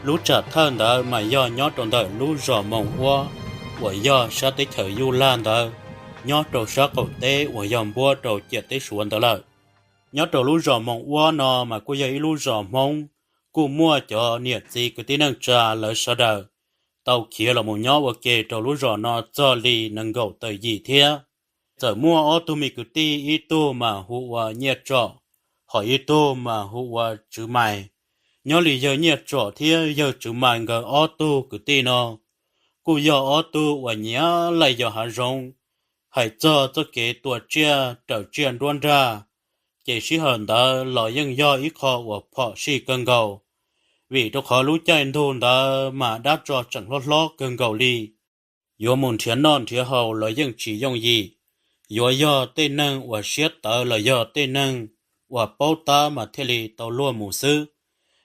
Lub tsam thawj ntawd mas yog nyob rau ntawm lub zos Moos Uab uas yog sab teb chaws Yuj Laj ntawd, nyob rau sab qaum teb uas yog npuab rau ciam teb Suav ntawd lawm. Nyob rau lub zos Moos Uab no mas kuj yog ib lub zos Hmoob, kuj muaj cov niam txiv kwv tij neej tsa lawv sawv daws tau khiav los mus nyob ua ke rau lub zos no txog li nees nkaum tawm yim thiab. Txawm muaj ob tug me kwv tij, ib tug mas hu ua Nyiaj Tsom, ho ib tug mas hu ua Tswv Mais. Nyob li yawg Nyiaj Tsom thiab yawg Tswv Mais nkawd ob tug kwv tij no kuj yog ob tug uas nyiam laij yos hav zoov. Hais txog txoj kev tua tsiaj raws tsiaj nruab nrag, ces sij hawm ntawd los yeej yog ib qho uas phom sij kawg nkaus, vim rau qhov lub caij ntuj ntawd mas dab tsov tseem hlob hlob kawg nkaus li. Yuav mus nrhiav noj nrhiav haus los yeej tsis yooj yim. Yuav yog tej neeg uas siab tawv los yog tej neeg uas paub tab mas thiaj li tau luag mus xwb.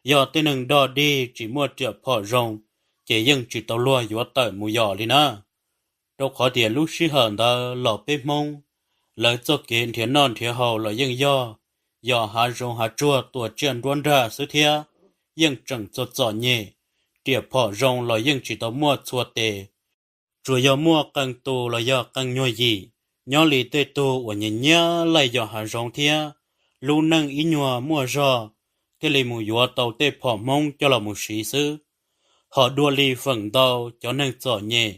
Yog tej neeg dog dig tsis muaj riam phom zoo, ces yeej tsis tau luag yuav tawm mus yos li na. Rau qhov tias lub sij hawm ntawd los peb Hmoob, lawv txoj kev nrhiav noj nrhiav haus los yeej yog yos hav zoov hav tsuag tua tsiaj nruab nrag xwb thiab, yeej tseem txom txom nyem, riam phom zoo los yeej tsis tau muaj txhua tes. Tsuas yog muaj qee tus los yog qee nyuag yim, nyob li tej tug uas nyiam nyiam laij yos hav zoov thiab lub neej ib nyuag muaj zog, thiaj li mus yuav tau tej phom Hmoob coj los mus siv xwb. Ho dua li feem ntau cov neeg txom nyem,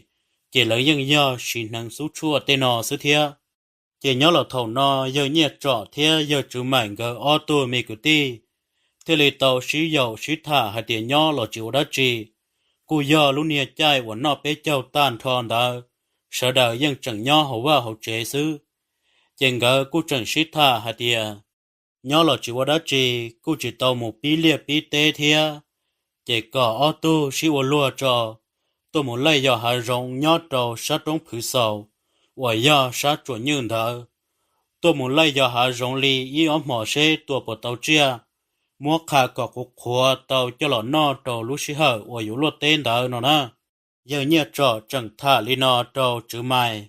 ces lawv yeej yog siv hneev xub tshuaj tej no xwb thiab. Ces nyob los thaum no yawg Nyiaj Tsom thiab yawg Tswv Mais nkawd ob tug me kwv tij thiaj li tau sib yaum sib tham hais tias nyob los tsis ua dab tsi, kuj yog lub niag caij uas noj peb caug tag nrho ntawd, sawv daws yeej tseem nyob hauv vaj hauv tsev xwb. Ces nkawd kuj tseem sib tham hais tias nyob los tsis ua dab tsi, kuj tsis tau mus pib liaj pib teb thiab, ces kom ob tug sib ua luag tso, tuaj mus laij yos hav zoov nyob rau sab roob Phwv Xaus uas yog sab Tsuas Nywj ntawd. Tuaj mus laij yos hav zoov li ib ob hmos seb tua puas tau tsiaj, muab qha kom qhuav qhuav tau coj los noj rau lub sij hawm uas yuav luaj teb ntawd no na. Yawg Nyiaj Tsom tseem tham li no rau Tswv Mais.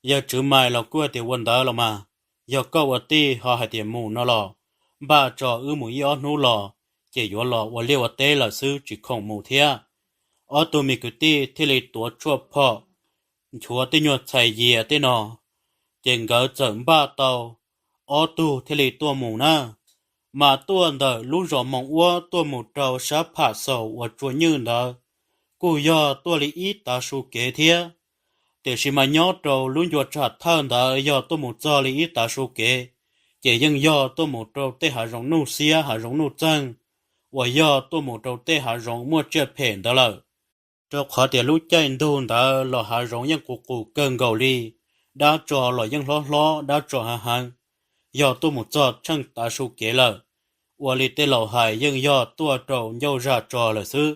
Yawg Tswv Mais los kuj hais tias ua ntawd los mas, yog koj ua tij ho hais tias mus no los, npaj tso wb mus ib ob hnub los, ces yuav los ua liaj ua teb lawm xwb tsis khoom mus thiab. Ob tug me kwv tij thiaj li tuav tshuaj phom, nchuav tej nyuag txhais yias tej no, ces nkawd txawm npaj tau ob tug thiaj li tuaj mus na. Mas tuaj ntawm lub zos Moos Uab tuaj mus rau sab Pham Xaus uas Tsuas Nywj ntawd, kuj yog tuaj li ib tav su kev thiab. Tiam sis mas nyob rau lub ncua tsam thawj ntawd yog tuaj mus txog li ib tav su kev, ces yeej yog tuaj mus rau tej hav zoov nuj xiab hav zoov nuj txeeg, uas yog tuaj mus rau tej hav zoov muaj tsiaj phem ntawd lawm. Rau qhov tias lub caij ntuj ntawd los hav zoov yeej qus qus kawg nkaus li, dab tsov los yeej hlob hlob dab tsov hav heev, yog tuaj mus txog tsheej tav su kev lawm, ua li tej laus hais yeej yog tuaj rau ncauj zaj tso lawm xwb.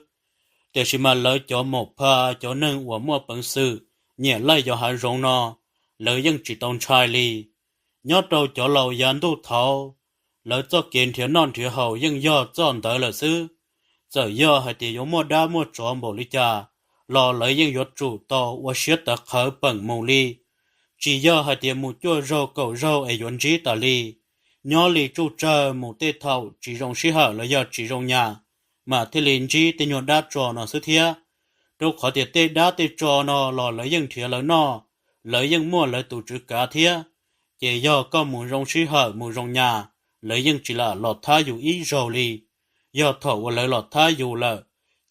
Tiam sis mas lawv cov maum pha, cov neeg uas muaj peev xwm nyiam laij yos hav zoov no, lawv yeej tsis tau ntshai li. Nyob rau cov laus yav ntuj thaud, lawv txoj kev nrhiav noj nrhiav haus yeej yog txoj ntawd lawm xwb. Txawm yog hais tias yuav muaj dab muaj tsov npaum li cas, los lawv yeej yuav tsum tau ua siab tawv qhawv peem mus li. Tsis yog hais tias mus cuaj zaug kaum zaug es yuav ntsib tas li. Nyob li tsuj tsawg mus tej thaum tsis zoo sij hawm los yog tsis zoo nyas, mas thiaj li ntsib tej nyuag dab tsov no xwb thiab. Rau qhov tias tej dab tej tsov no los lawv yeej nrhiav lawv noj, lawv yeej muaj lawv tus tswv kav thiab. Ces yog koj mus zoo sij hawm mus zoo nyas, lawv yeej tsis lam los thab yus ib zaug li. Yog thaum uas lawv los thab yus lawm,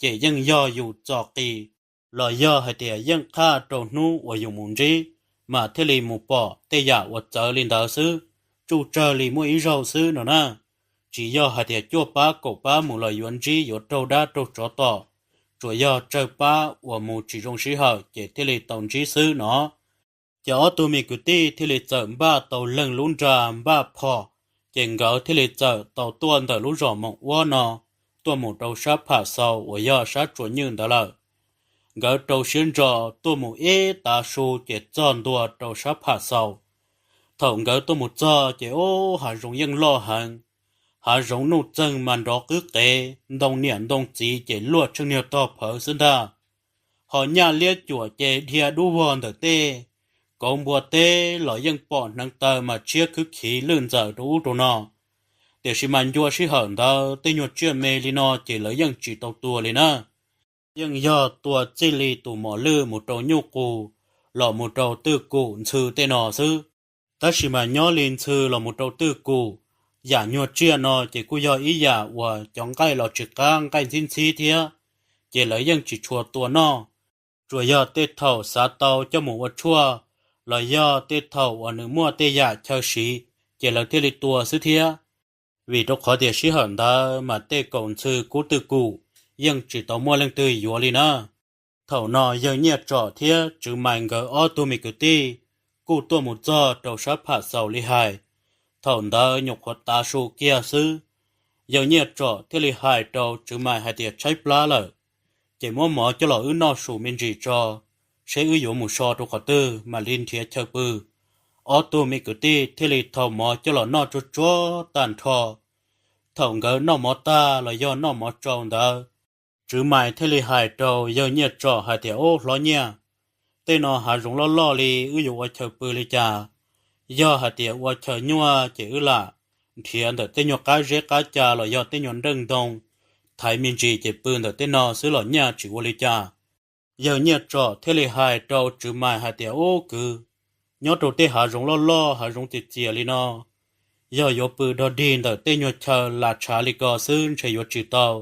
ces yeej yog yus txo qis, los yog hais tias yeej qhaj rau hnub uas yus mus ntsib, mas thiaj li mus pom tej yam uas txawv li ntawd xwb, tsuj tsawg li muaj ib zaug xwb no na. Tsis yog hais tias cuaj pab kaum pab mus los yuav ntsib yuav raug dab raug tsov tom, tsuas yog tsawg pab uas mus tsis zoo sij hawm ces thiaj li tau ntsib xwb no. Ces ob tug me kwv tij thiaj li txawm npaj tau leej lub nra npaj phom, ces nkawd thiaj li txawm tau tuaj ntawm lub zos Moos Uab no, tuaj mus rau sab Pham Xaus uas yog sab Tsuas Nywj ntawd lawm. Nkawd rau siab ntso tuaj mus ib tav su ces txog ntua rau sab Pham Xaus. Thaum nkawd tuaj mus txog ces ub, hav zoov yeej loj heev, hav zoov nuj txeeg mas nrov qwb qev, ntoo niam ntoo txiv ces luaj tsheej niag tog phawv xwb ntag. Ho nyaj liab cuam ces dhia dub vog ntawm tej, kauv npua teb los yeej pom hneev taw mas tshiab khwb khiv lwj ntxaws rau ub rau no. Tiam sis mas ncua sij hawm ntawd tej nyuag tsiaj me li no ces lawv yeej tsis tau tua li na. Yeej yog tua txij li tus mos lwj mus rau nyuj qus los mus rau twj kum ntxhw tej no xwb. Tab sis mas nyob li ntxhw los mus rau twj kum, yam nyuag tsiaj no ces kuj yog ib yam uas cov nqaij los tsis qab, nqaij ntxhib ntxhib thiab, ces lawv yeej tsis tshua tua noj. Tsuas yog tej thaum xav tau coj mus ua tshuaj los yog tej thaum uas nws muaj tej yam chaw siv ces lawv thiaj li tua xwb thiab. Vim rau qhov tias sij hawm ntawd mas tej kaum ntxhw kub twj kum yeej tsis tau muaj leej twg yuav li na. Thaum no yawg Nyiaj Tsom thiab Tswv Mais nkawd ob tug me kwv tij kuj tuaj mus txog rau sab pham xaus li hais. Thaum ntawd nyuam qhuav tav su kiag xwb, yawg Nyiaj Tsom thiaj li hais rau Tswv Mais hais tias tshaib plab lawm, ces muab mov coj los wb noj su me ntsis tso, seb wb yuav mus so rau qhov twg mam li nrhiav chaw pw. Ob tug me kwv tij thiaj li thau mov coj los noj tsuag tsuag tag nrho. Thaum nkawd noj mov tag los yog noj mov tsau ntawd, Tswv Mais thiaj li hais rau yawg Nyiaj Tsom hais tias, Ub, hlob Nyiaj, tej no hav zoov loj loj li, wb yuav ua chaw pw li cas? Yog hais tias ua chaw nyuaj ces wb lam nrhiav ntawm tej nyuag qab zeb qab ca los yog tej nyuag nreej ntoo thaiv me ntsis ces pw ntawm tej no xwb los nyaj tsis ua li cas. Yawg Nyiaj Tsom thiaj li hais rau Tswv Mais hais tias, Ub kwv, nyob rau tej hav zoov loj loj hav zoov txias txias li no, yog yuav pw dog dig ntawm tej nyuag chaw las tshav li ko xwb ntshe yuav tsis tau.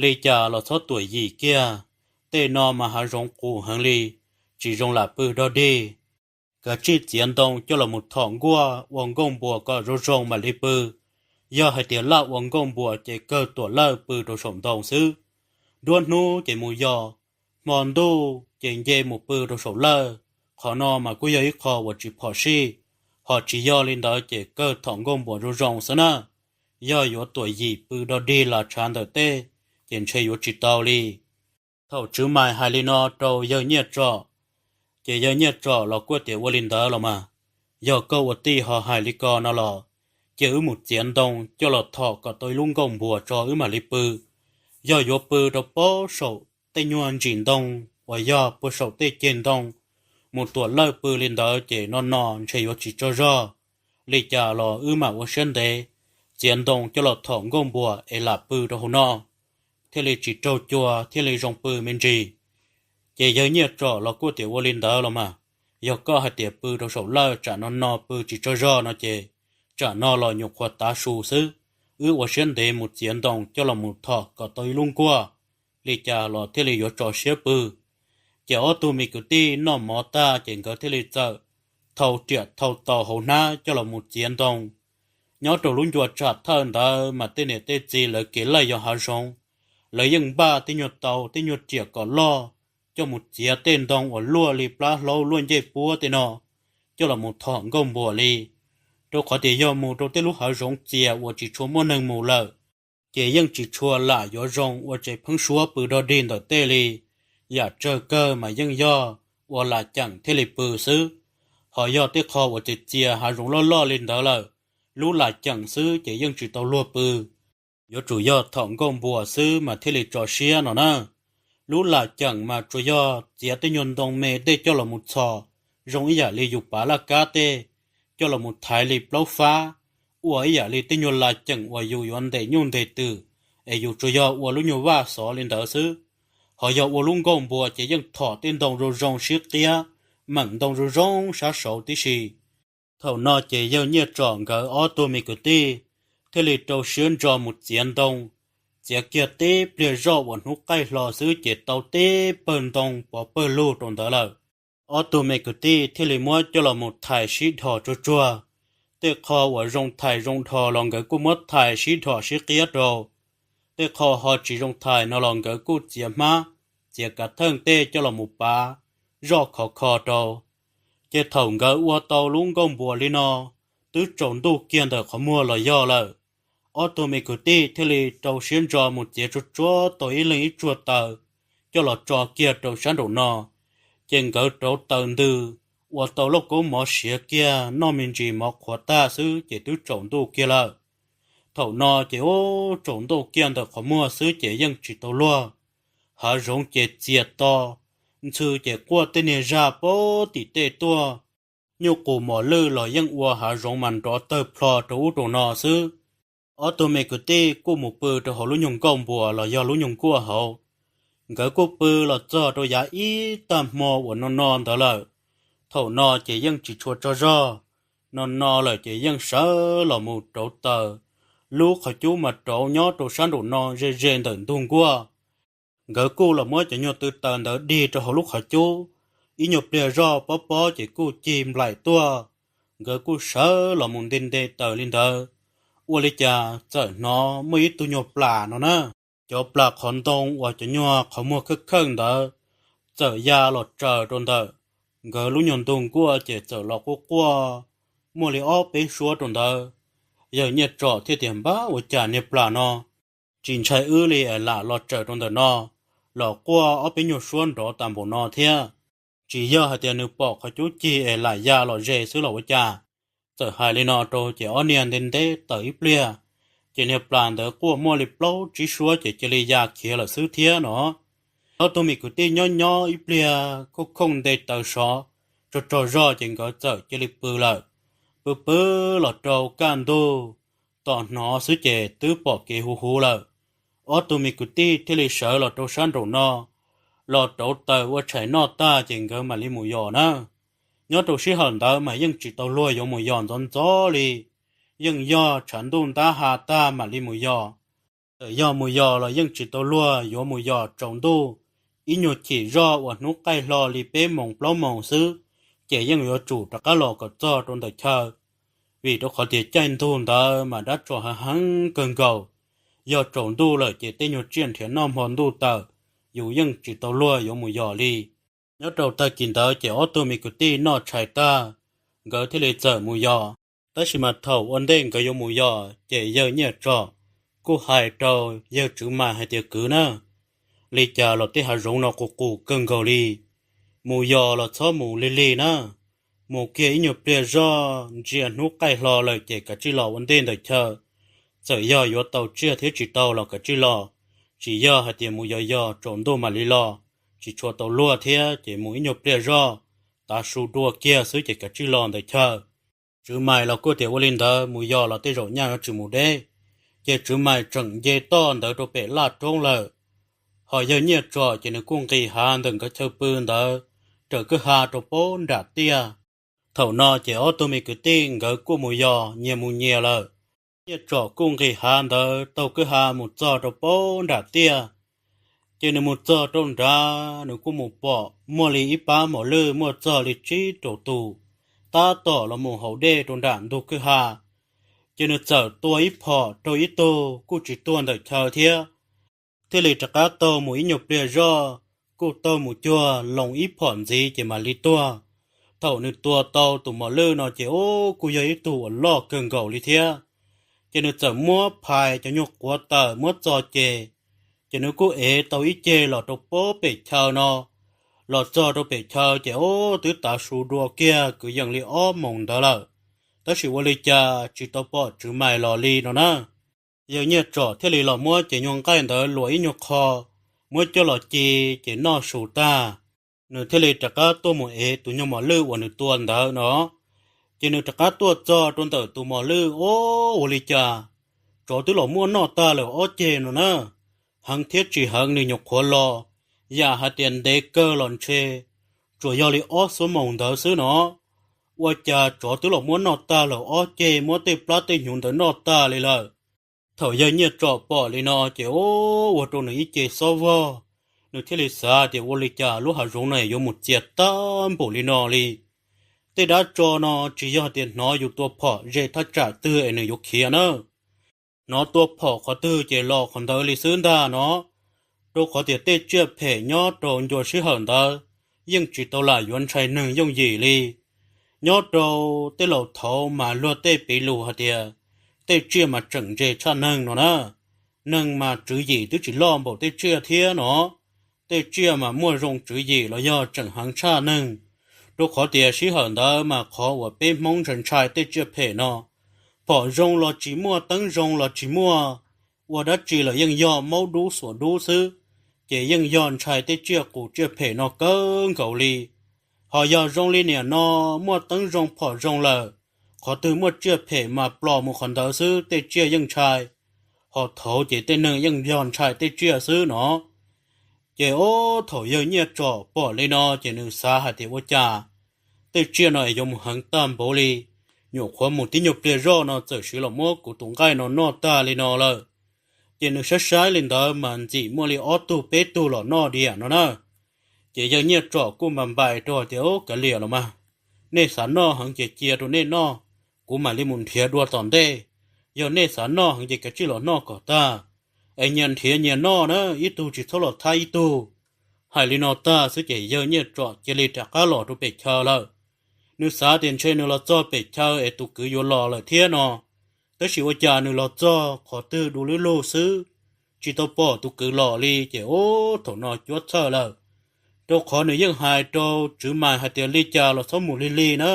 Li cas los txhob tuam yim kiag, tej no mas hav zoov qus heev li, tsis zoo lam pw dog dig. Kav tsij txiav ntoo coj los mus thom nkuaj ua nkuaj npuas kom zoo zoo mam li pw. Yog hais tias laj ua nkuaj npuas ces kawg tuam lawj pw rau saum ntoo xwb. Nruab hnub ces mus yos, hmo ntuj ces nce mus pw rau saum lawj. Qhov no mas kuj yog ib qho uas tsis phom sij, ho tsis yog li ntawd ces kawg thom nkuaj npuas zoo zoo xwb na. Yog yuav tuam yim pw dog dig las tshav ntawm tej, ces ntshe yuav tsis tau li. Thaum Tswv Mais hais li no rau yawg Nyiaj Tsom, ces yawg Nyiaj Tsom los kuj tias, Ua li ntawd los mas, yog koj ua tij ho hais li ko no los, cia wb mus txiav ntoo coj los thom kom tau ib lub nkuaj npuas tso wb mam li pw. Yog yuav pw rau pob saum tej nyuag ntsis ntoo uas yog puag saum tej ceg ntoo mus tuam lawj pw li ntawd ces no no ntshe yuav tsis tsaug zog. Li cas los wb mam ua siab ntev txiav ntoo coj los thom nkuaj npuas es lam pw rau hauv no, thiaj li tsis raug cua thiaj li zoo pw me ntsis. Ces yawg Nyiaj Tsom los kuj tias, Ua li ntawd los mas, yog koj hais tias pw rau saum lawj tsam no no pw tsis tsaug zog no ces, tsam no los nyuam qhuav tav su xwb, wb ua siab ntev mus txiav ntoo coj los mus thom kom tau ib lub nkuaj, li cas los thiaj li yuav tso siab pw. Ces ob tug me kwv tij noj mov tag ces nkawd thiaj li txawm thau riam thau taus hauv hnab coj los mus txiav ntoo. Nyob rau lub ncua tsam thawj ntawd mas tej niam tej txiv lawv kev laij yos hav zoov, lawv yeej npaj tej nyuag tau tej nyuag riam kom loj coj mus txiav tej ntoo uas luaj li plab hlaub luaj ncej puab tej no coj los mus thom nkuaj npuas li. Rau qhov tias yog mus rau tej lub hav zoov txias uas tsis tshua muaj neeg mus lawm, ces yeej tsis tshua lam yuav zoo ua tsev pheeb suab pw dog dig ntawm tej li. Yam tsawg kawg mas yeej yog ua las ceem thiaj li pw xwb. Ho yog tej qho uas txias txias hav zoov loj loj li ntawd lawm, lub las ceem xwb ces yeej tsis tau luag pw. Yuav tsum yog thom nkuaj npuas xwb mas thiaj li tso siab no na. Lub las ceem mas tsuas yog txiav tej nyuag ntoo me tej coj los mus txhos, zoo ib yam li yus pav laj kab tej, coj los mus thaiv li plaub fab, ua ib yam li tej nyuag las ceem uas yus yuav ntes nyuj ntes twm, es yus tsuas yog ua lub nyuag vaj xov li ntawd xwb. Ho yog ua lub nkuaj npuas ces yeej thom tej ntoo zoo zoo sib qiab, meem ntoo zoo zoo sab saud tib si. Thaum no ces yawg Nyiaj Tsom nkawd ob tug me kwv tij thiaj li rau siab ntso mus txiav ntoo. Txiav kiag tib pliag zoj uas hnub qaij hlo xwb ces tau tib pawg ntoo pov pawg lug rau ntawd lawm. Ob tug me kwv tij thiaj li muab coj los mus thais sib dhos tsuag tsuag. Tej qho uas zoo thais zoo dhos los nkawd kuj muab thais sib dhos sib qiab rau. Tej qho ho tsis zoo thais no los nkawd kuj txiav hmab, txiav kav theej tej coj los mus pav zoj khov kho rau. Ces thaum nkawd ua tau lub nkuaj npuas li no, twb tsaus ntuj kiag ntawm qhov muag los yog lawm. Ob tug me kwv tij thiaj li rau siab ntso mus txiav tsuag tsuag tau ib leeg ib tsuag taws coj los tso kiag rau sab nraum no. Ces nkawd rauv taws ntws, ua tau lauj kaub mov siav kiag noj me ntsis mov qhuav tag xwb ces twb tsaus ntuj kiag lawm. Thaum no ces ub tsaus ntuj kiag ntawm qhov muag xwb ces yeej tsis tau luag. Hav zoov ces txias to, ntxhw ces quaj tej niag zaj pab tim tej tuaj. Nyuj qus mos lwj los yeej ua hav zoov mas nrov tawg plho rau ub rau no xwb. Ob tug me kwv tij kuj mus pw rau hauv lub nyuag nkuaj npuas los yog lub nyuag nkuaj hauv. Nkawd kuj pw los txog rau yav ib tag hmo uas no no ntawd lawm. Thaum no ces yeej tsis tshua tsaug zog, no no lawm ces yeej sawv los mus rauv taws, lub qhov cub mas rauv nyob rau sab nraum no ze ze ntawm ntug nkuaj. Nkawd kuj los muab cov nyuag tw taws ntawd dig rau hauv lub qhov cub, ib nyuag pliag zoj pob pob ces kuj cig nplaim tuaj. Nkawd kuj sawv los mus nte nte taws li ntawd, ua li cas txawm hnov muaj ib tug nyuag plas no na, cov plas qhov ntoo uas cov nyuag qhov muag khawj khawj ntawd txawm ya los tsaws rau ntawm nkawd lub nyuag ntug nkuaj ces txawm los quaj quaj muaj li ob peb suab rau ntawd. Yawg Nyiaj Tsom thiaj tias, Npab, ua cas niag plas no tsis ntshai wb li es lam los tsaws rau ntawm no, los quaj ob peb nyuag suab nrov tas npaum no thiab? Tsis yog hais tias nws pom qhov cub cig es lam ya los ze xwb los ua cas? Txawm hais li no rau ces ob niag nte nte taws ib pliag, ces niag plas ntawd quaj muaj li plaub tsib suab ces cia li ya khiav lawm xwb thiab no. Ob tug me kwv tij nyob nyob ib pliag khooj khooj nte taws sov, tsaug tsaug zog ces nkawd txawm cia li pw lawm. Pw pw los rau kaj ntug, tos hnov xwb ces twb pom kev huv huv lawm. Ob tug me kwv tij thiaj li sawv los rau sab nraum no, los rauv taws ua tshais noj tag ces nkawd mam li mus yos na. Nyob rau sij hawm ntawd mas yeej tsis tau luag yuav mus yos ntxov ntxov li, yeej yog tshav ntuj ntab ha tag mam li mus yos. Txawm yog mus yos los yeej tsis tau luag yuav mus yos tsaus ntuj, ib nyuag chim zoj uas hnub qaij hlo li peb moos plaub moos xwb, ces yeej yuav tsum rov qab los kom txog rau ntawm chaw. Vim rau qhov tias caij ntug ntawd mas dab tsov heev heev kawg nkaus, yog tsaus ntuj lawm ces tej nyuag tsiaj nrhiav noj hmo ntuj tawm, yus yeej tsis tau luag yuav mus yos li. Nyob rau tag kis ntawd ces ob tug me kwv tij noj tshais tag, nkawd thiaj li txawm mus yos. Tab sis mas thaum ua ntej nkawd yuav mus yos ces yawg Nyiaj Tsom kuj hais rau yawg Tswv Maiv hais tias, Kwv na, li cas los tej hav zoov no qus qus kawg nkaus li, mus yos los txhob mus lig lig na. Mus kiag ib nyuag pliag zoj ntsia hnub qaij hlo lawm ces kav tsij los ua ntej ntawm chaw. Txawm yog yuav tau tsiaj thiab tsis tau los kav tsij los, tsis yog hais tias mus yos yos tsaus ntuj mam li los, tsis tshua tau luag thiab ces mus ib nyuag pliag zoj, tav su dua kiag xwb ces kav tsij los ntawm chaw. Tswv Maiv los kuj tias, Ua li ntawd mus yos los tej zaum nyaj yuav tsis mus deb. Ces Tswv Maiv tseem nce toj ntawd rau pem laj roob lawm, ho yawg Nyiaj Tsom ces nws kuj nqis hav ntawm nkawd chaw pw ntawd raws kwj ha rau pab nram tiaj. Thaum no ces ob tug me kwv tij nkawd kuj mus yos nyias mus nyias lawm. Nyiaj Tsom kuj nqis hav ntawd taug kwj ha mus txog rau pab nram tiaj. Ces nws mus txog rau nrad nws kuj mus pom muaj li ib pab mos lwj muaj txog li tsib rau tus, tab tom los mus haus dej rau nram ntug kwj ha. Ces nws txawm tua ib phom rau ib tug kuj tsis tuag ntawm chaw thiab, thiaj li rov qab taug mus ib nyuag pliag zoj, kuj taug mus cuag loo ib phom ntxiv ces mam li tuag. Thaum nws tua tau tus mos lwj no ces ub kuj yog ib tug uas loj kawg nkaus li thiab. Ces nws txawm muab phais cov nyuag quav tawm muab txo ceg, ces nws kuj ev tau ib ceg los rau pab pem chaw no. Los txog rau pem chaw ces ub twb tav su dua kiag kwv yees li ob moos ntawd lawm, tab sis ua li cas tsis tau pom Tswv Maiv los li no na. Yawg Nyiaj Tsom thiaj li los muab ces nyuag nqaij ntawd luas ib nyuag qho, muab coj los ci ces noj su tag, nws thiaj li rov qab tuaj mus ev tus nyuag mos lwj uas nws tua ntawd no. Ces nws rov qab tuaj txog rau ntawm tus mos lwj, ub, ua li cas tsov twb los muab noj tag lawm ob ceg no na. Heev thiab tsis heev nws nyuam qhuav los, yam hais tias ntev kawg los ntshe tsuas yog li ob xuab moos ntawd xwb no, ua cas tsov twb los muab noj tag lawm ob ceg, muab tej plab tej hnyuv ntawd noj tag li lawm. Thaum yawg Nyiaj Tsom pom li no ces ub ua rau nws ib ce xob vog, nws thiaj li xav tias ua li cas lub hav zoov no yuav mus txias tag npaum li no li. Tej dab tsov no tsis yog tias hnov yus tua phom ze thaj tsam twg es nws yuav khiav na, hnov tua phom qhov twg ces los qhov ntawd li xwb ntag no. Rau qhov tias tej tsiaj phem nyob rau ncua sij hawm ntawd yeej tsis tau lam yuav ntshai neeg yooj yim li. Nyob rau tej laus thaud mas luag tej piv lus hais tias tej tsiaj mas tseem ntse tshaj neeg no na. Neeg mas tswv yim twb tsis loj npaum tej tsiaj thiab no, tej tsiaj mas muaj zoo tswv yim los yog tseem heev tshaj neeg. Rau qhov tias sij hawm ntawd mas qhov uas peb Hmoob ntshai ntshai tej tsiaj phem no, phom zoo los tsis muaj, teeb zoo los tsis muaj, ua dab tsi los yeej yog maub dub xuam dub xwb, ces yeej yog ntshai tej tsiaj qus tsiaj phem no kawg nkaus li. Ho yog zoo li niam no, muaj teeb zoo phom zoo lawm, qhov twg muaj tsiaj phem mas plom mus qhov ntawd xwb, tej tsiaj yeej ntshai, ho thaud ces tej neeg yeej yog ntshai tej tsiaj xwb no. Ces ob thaum yawg Nyiaj Tsom pom li no ces nws xav hais tias ua cas tej tsiaj no es yuav mus heev tag npaum li, nyuam qhuav mus tib nyuag pliag zoj no txawm siv los muab kuv tus nqaij no noj tag li no lawm. Ces nws saib saib li ntawd mas ntxim muaj li ob tug peb tug los noj diam no na. Ces yawg Nyiaj Tsom kuj npam npais rau hais tias, Ub, kav liam los mas, nej xav noj heev ces cia rau nej noj, kuv mam li mus nrhiav dua tom ntej. Yog nej xav noj heev ces kav tsij los noj kom tag, es nyias nrhiav nyias noj na, ib tug tsis txhob los thab ib tug. Hais li no tag xwb ces yawg Nyiaj Tsom cia li rov qab los rau pem chaw lawm. Nws xav tias ntshe nws los txog pem chaw es tus kwv yuav los lawm thiab no, tab sis ua cas nws los txog qhov twg du lub lug xwb, tsis tau pom tus kwv los li ces ub thaum no cuab txhawj lawm, rau qhov nws yeej hais rau Tswv Maiv hais tias li cas los txhob mus lig lig na.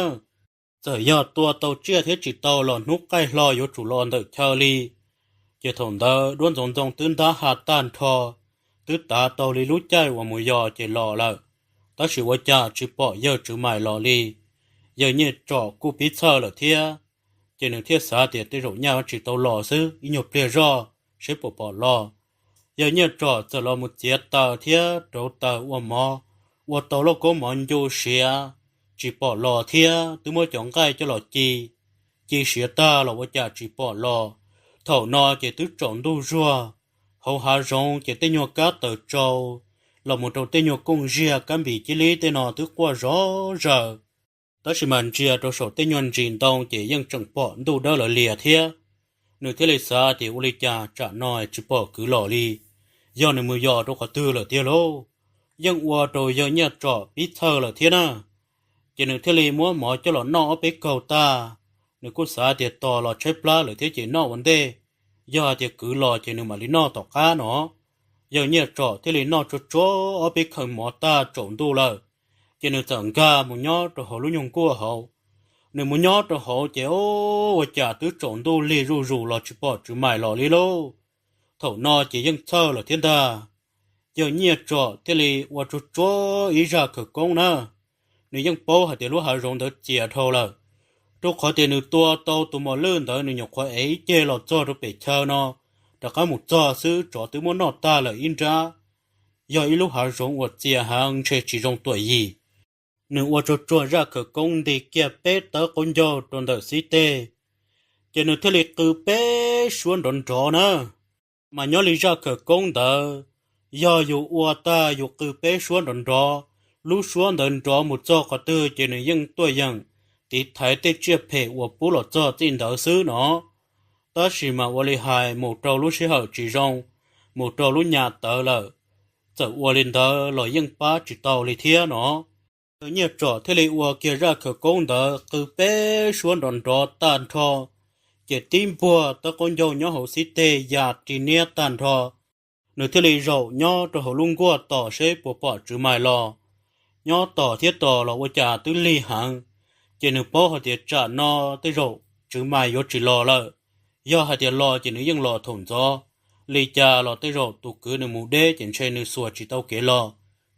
Txawm yog tua tau tsiaj thiab tsis tau los hnub qaij hlo yuav tsum los ntawm chaw li. Ces thaum ntawd duab ntxoov ntxoo twb ntab ha tag nrho, twb tav tau li lub caij uas mus yos ces los lawm, tab sis ua cas tsis pom yawg Tswv Maiv los li. Yawg Nyiaj Tsom kuj pib txhawj lawm thiab, ces nws thiaj xav tias tej zaum nyaj tsis tau los xwb, ib nyuag pliag zoj seb puas pom los. Yawg Nyiaj Tsom txawm los mus txiav taws thiab rauv taws ua mov, ua tau lauj kaub mov ncu siav, tsis pom los thiab, twb muab cov nqaij coj los ci, ci siav tag los ua cas tsis pom los. Thaum no ces twb tsaus ntuj zuag, hauv hav zoov ces tej nyuag kab taws tsau los mus rau tej nyuag kooj ziag kab npis cib lib tej no twb quaj zov zaws, tab sis mas ntsia rau saum tej nyuag ntsis ntoo ces yeej tseem pom ntuj dawb lawv lias thiab. Nws thiaj li xav tias ua li cas tsam no tsis pom kwv los li, yog nws mus yos rau qhov twg lawm tiag lauj. Yeej ua rau yawg Nyiaj Tsom pib txhawj lawm thiab na. Ces nws thiaj li muab mov coj los noj ob peb kaug tag, nws kuj xav tias tos los tshaib plab lawm thiab ces noj ua ntej, yog hais tias kwv los ces nws mam li noj tom qab no. Yawg Nyiaj Tsom thiaj li noj tsuag tsuag ob peb khaws mov tag tsaus ntuj lawm, ces nws txawm nkag mus nyob rau hauv lub nyuag nkuaj hauv. Nws mus nyob rau hauv ces ua cas twb tsaus ntuj lig zuj zus los tsis pom Tswv Maiv los li lauj. Thaum no ces yeej txhawj lawm thiab ntag. Yawg Nyiaj Tsom thiaj li ua tsuag tsuag ib zaj khawv koob na. Nws yeej paub hais tias lub hav zoov ntawd txias dhau lawm, rau qhov tias nws tua tau tus mos lwj ntawd nws nyuam qhuav ev ib ceg los txog rau pem chaw no, rov qab mus txog xwb tsov twb muab noj tag lawm ib nrab. Yog ib lub hav zoov uas txias heev ntshe tsis zoo tuam yim. Nws ua tsuag tsuag zaj khawv koob nti kiag peb tawb qaub ncaug rau ntawm xib teg, ces nws thiaj li qw peb suab nrov nrov na. Mas nyob li zaj khawv koob ntawd, yog yus ua tag yus qw peb suab nrov nrov, lub suab ntawd nrov mus txog qhov twg ces nws yeej tuaj yeem tiv thaiv tej tsiaj phem uas pub los txog txij ntawd xwb no. Tab sis mas ua li hais mus rau lub sij hawm tsis zoo, mus rau lub nyam tawv lawm, txawm ua li ntawd los yeej pab tsis tau li thiab no. Yawg Nyiaj Tsom thiaj li ua kiag zaj khawv koob ntawd qw peb suab nrov nrov tag nrho, ces tib npuag tawb qaub ncaug nyob hauv xib teg ya ri niab tag nrho. Nws thiaj li zaum nyob rau hauv lub nkuaj tos seb puas pom Tswv Maiv los. Nyob tos thiab tos los ua cas twb lig heev, ces nws paub hais tias tsam no tej zaum Tswv Maiv yuav tsis los lawm. Yog hais tias los ces nws yeej los thaum ntxov, li cas los tej zaum tus kwv nws mus deb ces ntshe nws xuas tsis tau kev los,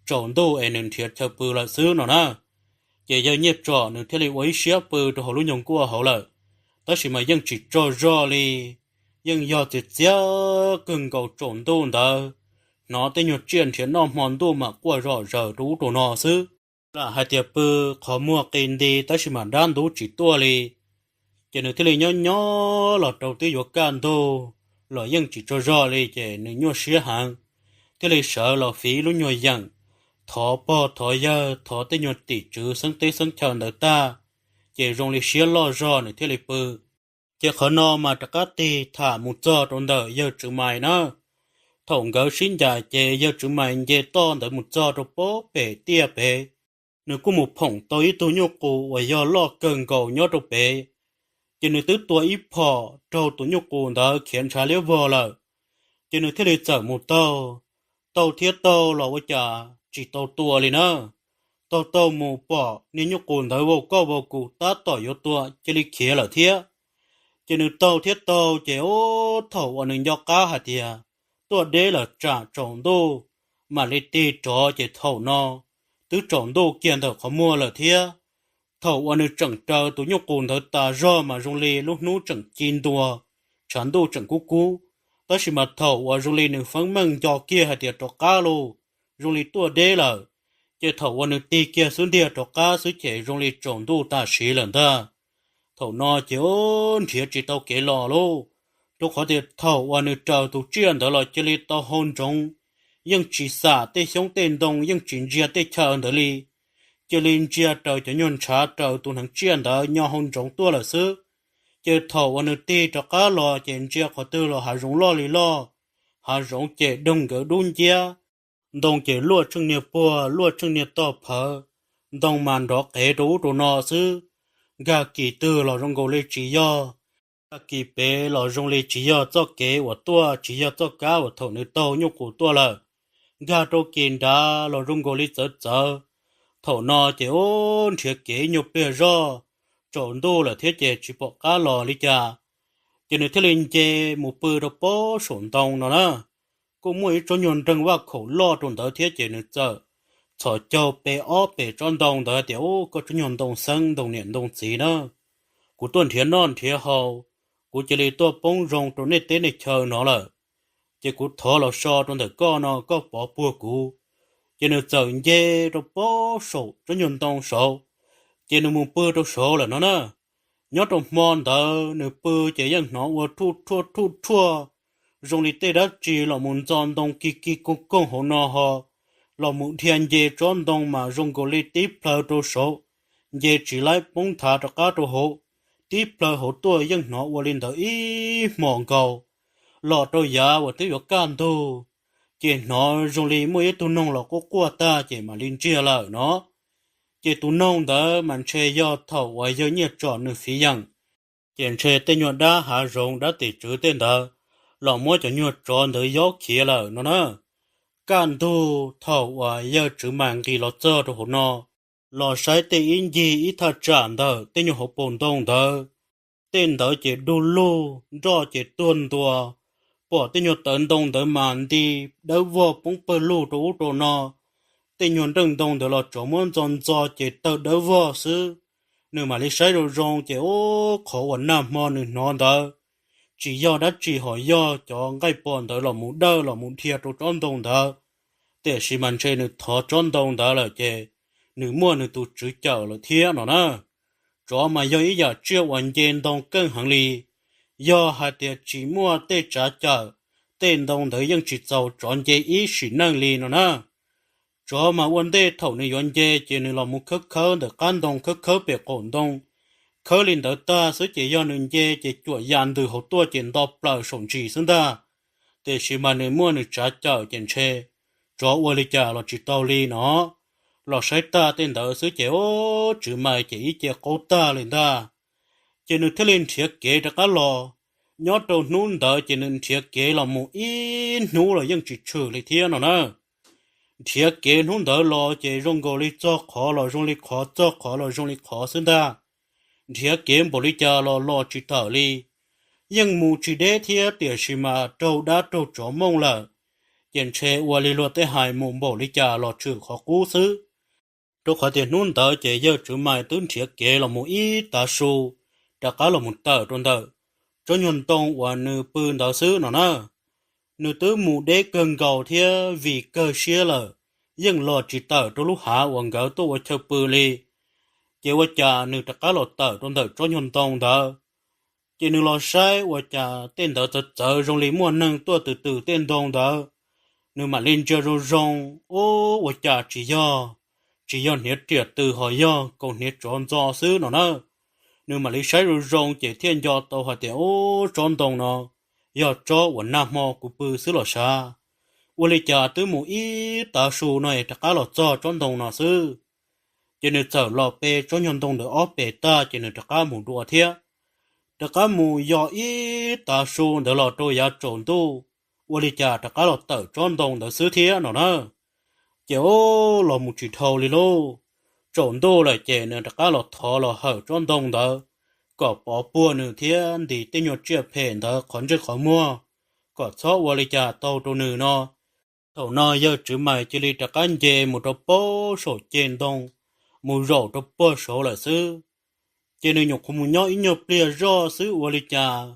tsaus ntuj es nws nrhiav chaw pw lawm xwb no na. Ces Yawg Nyiaj Tsom nws thiaj li ua ib siab pw rau hauv lub nyuag nkuaj hauv lawm, tab sis mas yeej tsis tsaug zog li. Yeej yog txias txias kawg nkaus tsaus ntuj ntawd, hnov tej nyuag tsiaj nrhiav noj hmo ntuj mam quaj zom zaws rau ub rau no xwb. Lam hais tias pw qhov muag qi nti tab sis mas dab ntub tsis tuaj li. Ces nws thiaj li nyob nyob los rau twb yuav kaj ntug los yeej tsis tsaug zog li ces nws nyuaj siab heev, thiaj li sawv los fiv lub nyuag yeem, thov pog thov yawg thov tej nyuag tim tswv xeeb teb xeeb chaw ntawd tag, ces zoo li siab loj zog nws thiaj li pw. Ces qhov no mas rov qab tig tham mus txog rau ntawm yawg Tswv Maiv na. Thaum nkawd sib ncaim ces yawg Tswv Maiv nce toj ntawd mus txog rau pem tiaj pem, nws kuj mus phoom tau ib tug nyuj qus uas yog loj kawg nkaus nyob rau pem. Ces nws twb tua ib phom raug tus nyuj qus ntawd khiav ntshav liab vog lawm. Ces nws thiaj li txawm mus taug, taug thiab taug los ua cas tsis tau tua li na. Taug taug mus pom niag nyuj qus ntawd vau koj vau kus tab tom yuav tua cia li khiav lawm thiab. Ces nws taug thiab taug ces ub thaum uas nws nco qab hais tias tuaj deb lawm tsam tsaus ntuj, mam li tig rov ces thaum no twb tsaus ntuj kiag ntawm qhov muag lawm thiab. Thaum uas nws tseem raws tus nyuj qus ntawd tas zog mas zoo li lub hnub tseem ci ntua, tshav ntuj tseem kub kub, tab sis mas thaum uas zoo li nws feeb meej nco kiag hais tias rov qab lauj, zoo li tuaj deb lawm, ces thaum uas nws tig kiag xub ntiag rov qab xwb ces zoo li tsaus ntuj tam sim lawm ntag. Thaum no ces nrhiav tsis tau kev los lauj, rau qhov tias thaum uas nws raws tus tsiaj ntawd los cia li tau hau ntsoov, yeej tsis xam tej xyoob tej ntoo, yeej tsis ntsia tej chaw ntawd li, cia li ntsia raws cov nyuag ntshav raws tus hneev tsiaj ntawd nyo hau ntsoov tuaj lawm xwb. Ces thaum uas nws tig rov qab los ces ntsia qhov twg los hav zoov loj li loj, hav zoov ces doog nkawd dub nciab, ntoo ces luaj tsheej niag puag luaj tsheej niag toj phawv, ntoo mas nrov qev rau ub rau no xwb. Nkag kis twg los zoo nkaus li tsis yog, nkag kis pem los zoo li tsis yog txoj kev uas tuaj, tsis yog txoj kab uas thaum nws taug nyuj qus tuaj lawm. Nkag rau kis nrad los zoo nkaus li txawv txawv. Thaum no ces ub nrhiav kev ib nyuag pliag zoj, tsaus ntuj lawm thiab ces tsis pom qab los li cas. Ces nws thiaj li nce mus pw rau pob saum ntoo no na. Kuj muaj ib tsob nyuag nreeg vaj khaum loj rau ntawd thiab ces nws txawm txhos caug pe ob pem tsob ntoo ntawd tias, Ub, koj tsob nyuag ntoo xeeb ntoo niam ntoo txiv na, kuv tuaj nrhiav noj nrhiav haus, kuv cia li tuaj poob zoo rau nej teb nej chaw no lawm, ces kuv thov los so rau ntawm koj no koj pov puag kuv. Ces nws txawm nce rau pob saum tsob nyuag ntoo saud, ces nws mus pw rau saud lawm no na. Nyob rau hmo ntawd nws pw ces yeej hnov ua rhuj rhuaj rhuj rhuaj, zoo li tej dab tsi los mus ntxo ntoo ki ki koog koog hauv no ho los mus dhia nce tsob ntoo mas zoo nkaus li tib plhaw rau saud, nce tsis laib poob nthav rov qab rau hauv, tib plhaw hauv tuaj yeej hnov ua li ntawd ib hmos nkaus. Los rau yav uas twb yuav kaj ntug, ces hnov zoo li muaj ib tug noog los quaj quaj tag ces mam li ntsiag lawm no. Ces tus noog ntawd mas ntshe yog thaum uas yawg Nyiaj Tsom nws fiv yeem, ces ntshe tej nyuag dab hav zoov dab tim tswv tej ntawd los muab cov nyuag tsov ntawd yob khiav lawm no na. Kaj ntug thaum uas yawg Tswv Mas nqis los txog rau hauv no, los saib tej ib ncig ib thaj tsam ntawm tej nyuag hauv paus ntoo ntawd, tej ntawd ces du lug, nroj ces tuag ntua, pom tej nyuag tawv ntoo ntawd mas nti dawb vog poob pawg lug rau ub rau no. Tej nyuag nreej ntoo ntawd los tsov muab ntxo ntxo ces tawg dawb vog xwb. Nws mam li saib zoo zoo ces ub, qhov uas nag hmo nws hnov ntawd tsis yog dab tsi ho yog cov nqaij pom ntawd los mus dawj los mus dhia rau tsob ntoo ntawd. Tiam sis mas ntshe nws thov tsob ntoo ntawd lawm ces nws muaj nws tus tswv cawm lawm thiab no na. Tsov mas yog ib yam tsiaj uas nce ntoo keej heev li. Yog hais tias tsis muaj tej tsav cawm, tej ntoo ntawd yeej tsis txaus tsov nce ib sim neej li no na. Tsov mas ua ntej thaum nws yuav nce ces nws los mus khawb khawb ntawm qab ntoo khawb khawb pem qaum ntoo, khawb li ntawd tag xwb ces yog nws nce ces cuam ya ntws hauv tuaj ces nto plaws saum ntsis xwb ntag. Tiam sis mas nws muaj nws tsav cawm ces ntshe tsov ua li cas los tsis tau li no. Los saib tag tej ntawd xwb ces ub, Tswv Mas ces ib ce qaug tag li ntag. Ces nws thiaj li nrhiav kev rov qab los. Nyob rau hnub ntawd ces nws nrhiav kev los mus ib hnub los yeej tsis tshwm li thiab no na. Nrhiav kev hnub ntawd los ces zoo nkaus li txog qhov los zoo li qhov, txog qhov los zoo li qhov xwb ntag. Nrhiav kev npaum li cas los los tsis tawm li. Yeej mus tsis deb thiab tiam sis mas raug dab raug tsov mooj lawm, ces ntshe ua li luag tej hais mus npaum li cas los tshwm qhov qub xwb. Rau qhov tias hnub ntawd ces yawg Tswv Mas twb nrhiav kev los mus ib tav su, rov qab los mus tawm rau ntawm tsob nyuag ntoo uas nws pw ntawd xwb no na. Nws twb mus deb kawg nkaus thiab vim kawg siab lawm, yeej los tsis tawm rau lub hav uas nkawd tuaj ua chaw pw li. Ces ua cas nws rov qab los tawm rau ntawm tsob nyuag ntoo ntawd. Ces nws los saib ua cas tej ntawd txawv txawv zoo li muaj neeg tuaj twm twm tej ntoo ntawd. Nws mam li ntsia zoo zoo, ub, ua cas tsis yog, tsis yog hniav riam twm ho yog kaus hniav tsov ntxo xwb no na. Nws mam li saib zoo zoo ces thiaj nco tau hais tias, Ub, tsob ntoo no yog tsob uas nag hmo kuv pw xwb los sav. Ua li cas twb mus ib tav su no es rov qab los txog tsob ntoo no xwb. Ces nws txawm los pe tsob nyuag ntoo ntawd ob pes tag ces nws rov qab mus dua thiab. Rov qab mus yog ib tav su ntawd los rau yav tsaus ntuj, ua li cas rov qab los tawm tsob ntoo ntawd xwb thiab no na. Ces ub, los mus tsis dhau li lauj. Tsaus ntuj lawm ces nws rov qab los thov los hawm tsob ntoo ntawd kom pov puag nws thiab ntim tej nyuag tsiaj phem ntawd qhov ntsej qhov muag, kom txhob ua li cas tau rau nws no. Thaum no yawg Tswv Mas cia li rov qab nce mus rau pob saum ceg ntoo, mus zaum rau puag saud lawm xwb. Ces nws nyuam qhuav mus nyob ib nyuag pliag zoj xwb ua li cas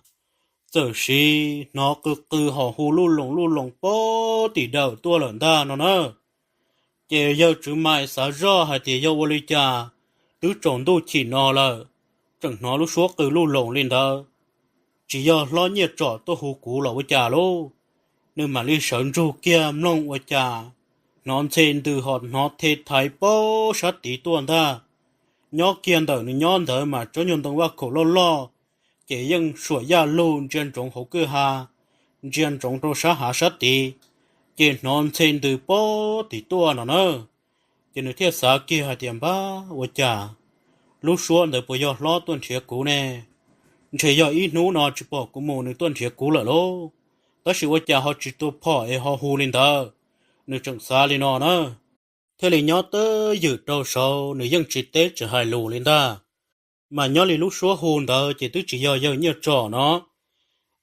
txawm sim hnov qw qw ho hu luj loos luj loos puag tim dawm tuaj lawm ntag no na. Ces yawg Tswv Mais xav zoj hais tias yog ua li cas twb tsaus ntuj chim no lawm, tseem hnov lub suab qw luj loos li ntawd, tsis yog hlob Nyiaj Tsom tuaj hu kuv los ua cas lauj. Nws mam li sawv ntsug kiag mloog ua cas hnov ntxhe ntws ho hnov the thaiv puag sab tid tuaj ntag. Nyob kiag ntawm nws nyob ntawd mas tsob nyuag ntoo vaj khaum loj loj, ces yeej suam yaj lug ntsia ntsoov hauv kwj ha, ntsia ntsoov rau sab hav sab tid, ces hnov ntxhe ntws puag tim tuaj no na. Ces nws thiaj xav kiag hais tias npab ua cas lub suab ntawd puas yog hlob tuaj nrhiav kuv ne? Ntshe yog ib hnub no tsis pom kuv mus nws tuaj nrhiav kuv lawm lauj, tab sis ua cas ho tsis tua phom es ho hu li ntawd. Nws tseem xav li no na, thiaj li nyob twj ywm rau saud nws yeej tsis teb tsis hais lus li ntag. Mas nyob li lub suab hu ntawd ces twb tsis yog yawg Nyiaj Tsom no.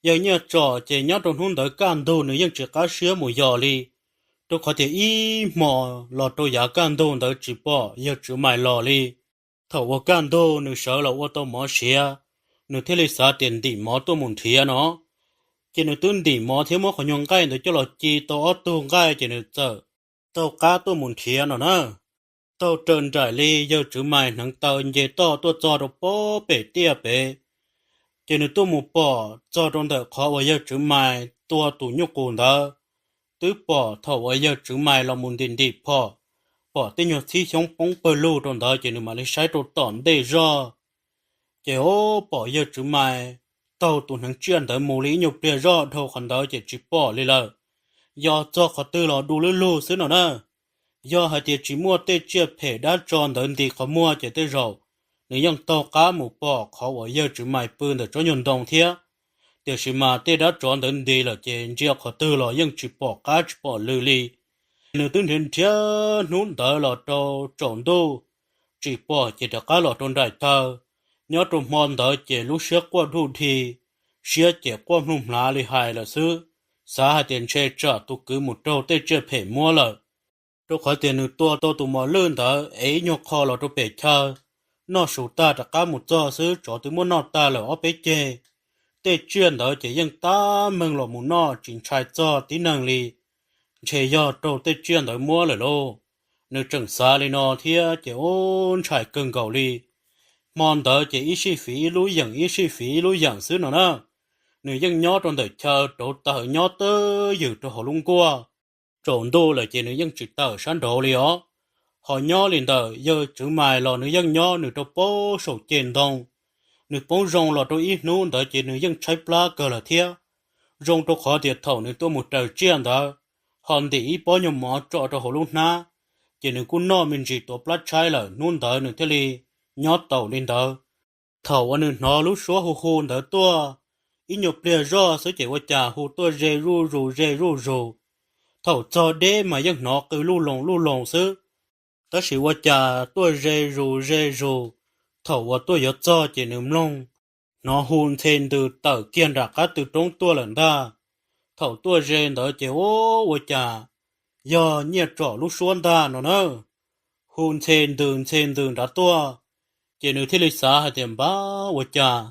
Yawg Nyiaj Tsom ces nyob rau hnub ntawd kaj ntug nws yeej tsis qab siab mus yos li, rau qhov tias ib hmo los rau yav kaj ntug ntawd tsis pom yawg Tswv Mais los li. Thaum uas kaj ntug nws sawv los ua tau mov siav, nws thiaj li xav tias ntim mov tuaj mus nrhiav no. Ces nws twb ntim mov thiab muab qhov nyuag nqaij ntawd coj los ci tau ob tug nqaij ces nws txawm taug qab tuaj mus nrhiav no na. Taug raws nraim li yawg Tswv Mais hneev taw nce toj tuaj txog rau puag pem tiaj pem, ces nws tuaj mus pom txog rau ntawm qhov uas yawg Tswv Mais tua tus nyuj qus ntawd, twb pom thaum uas yawg Tswv Mais los mus ntim ntim phom, pom tej nyuag txhib xyoob poob pawg lug rau ntawd ces nws mam li saib rau tom ntej zog. Ces o, pom yawg Tswv Mais taug tus hneev tsiaj ntawd mus li ib nyuag pliag zoj dhau qhov ntawd ces tsis pom li lawm. Yog txog qhov twg los du lub lug xwb no na. Yog hais tias tsis muaj tej tsiaj phem dab tsov ntawd nti qhov muag ces tej zaum nws yeej taug qab mus pom qhov uas yawg Tswv Mais pw ntawm tsob nyuag ntoo thiab. Tiam sis mas tej dab tsov ntawd nti lawm ces ntsia qhov twg los yeej tsis pom qab tsis pom lw li. Nws twb nrhiav nrhiav hnub ntawd los rau tsaus ntuj tsis pom ces rov qab los rau nraim taw. Nyob rau hmo ntawd ces lub siab quaj dhuj dhi, siab ces quaj mloog hlav li hais lawm xwb, xav hais tias ntshe tsam tus kwv mus raug tej tsiaj phem muab lawm. Rau qhov tias nws tua tau tus mos lwj ntawd es ib nyuag qho los rau pem chaw, noj su tag rov qab mus txog xwb tsov twb muab noj tag lawm ob peb ceg. Tej tsiaj ntawd ces yeej tab meeg los mus noj tsis ntshai txog tib neeg li, ntshe yog raug tej tsiaj ntawd muab lawm lauj. Nws tseem xav li no thiab ces ub ntshai kawg nkaus li. Hmo ntawd ces ib sij fiv ib lub yeem ib sij fiv ib lub yeem xwb no na. Nws yeej nyob rau ntawm chaw rauv taws nyob twj ywm rau hauv lub nkuaj. Tsaus ntuj lawm ces nws yeej tsis tawm sab nraud li os. Ho nyob li ntawm yawg Tswv Mais los nws yeej nyob nws rau puag saum ceg ntoo. Nws poob zoo los rau ib hnub ntawd ces nws yeej tshaib plab kawg lawm thiab. Zoo rau qhov tias thaum nws tuaj mus raws tsiaj ntawd, ho ntim ib pob nyuag mov tso rau hauv lub hnab, ces nws kuj noj me ntsis tuav plab tshaib lawm hnub ntawd nws thiaj li nyob taus li ntawd. Thaum uas nws hnov lub suab hu hu ntawd tuaj, ib nyuag pliag zoj xwb ces ua cas hu tuaj ze zuj zus ze zuj zus. Thaum txog deb mas yeej hnov qw luj loos luj loos xwb, tab sis ua cas tuaj ze zus ze zus. Thaum uas tuaj yuav txog ces nws mloog hnov hu ntxhe ntws tawm kiag nram qab tw roob tuaj lawm ntag. Thaum tuaj ze ntawd ces ub ua cas yog Nyiaj Tsom lub suab ntag no na. Hu ntxhe ntws ntxhe ntws nrad tuaj, ces nws thiaj li xav hais tias npab ua cas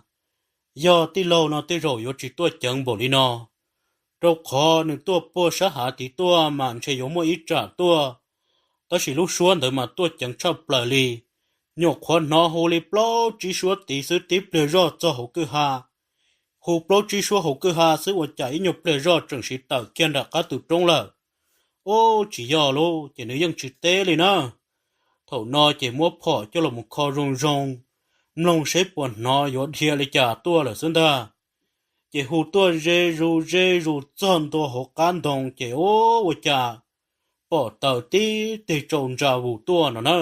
yog tij laug no tej zaum yuav tsis tuaj ceev npaum li no, rau qhov nws tuaj puag sab hav tid tuaj mas ntshe yuav muaj ib tsam tuaj, tab sis lub suab ntawd mas tuaj ceev tshaj plaws li. Nyuam qhuav hnov hu li plaub tsib suab tid xwb tib pliag zoj txog hauv kwj ha. Hu plaub tsib suab hauv kwj ha xwb ua cas ib nyuag pliag zoj tseem siv tawm kiag nram qab tw roob lawm. Ub, tsis yog lauj, ces nws yeej tsis teb li na. Thaum no ces muab phom coj los mus kho zoo zoo, mloog seb puas hnov yuav dhia li cas tuaj lawm xwb ntag. Ces hu tuaj ze zus ze zus txog ntua hauv qab ntoo ces ub ua cas pom taws tib teg tsau ntsa vus tuaj no na.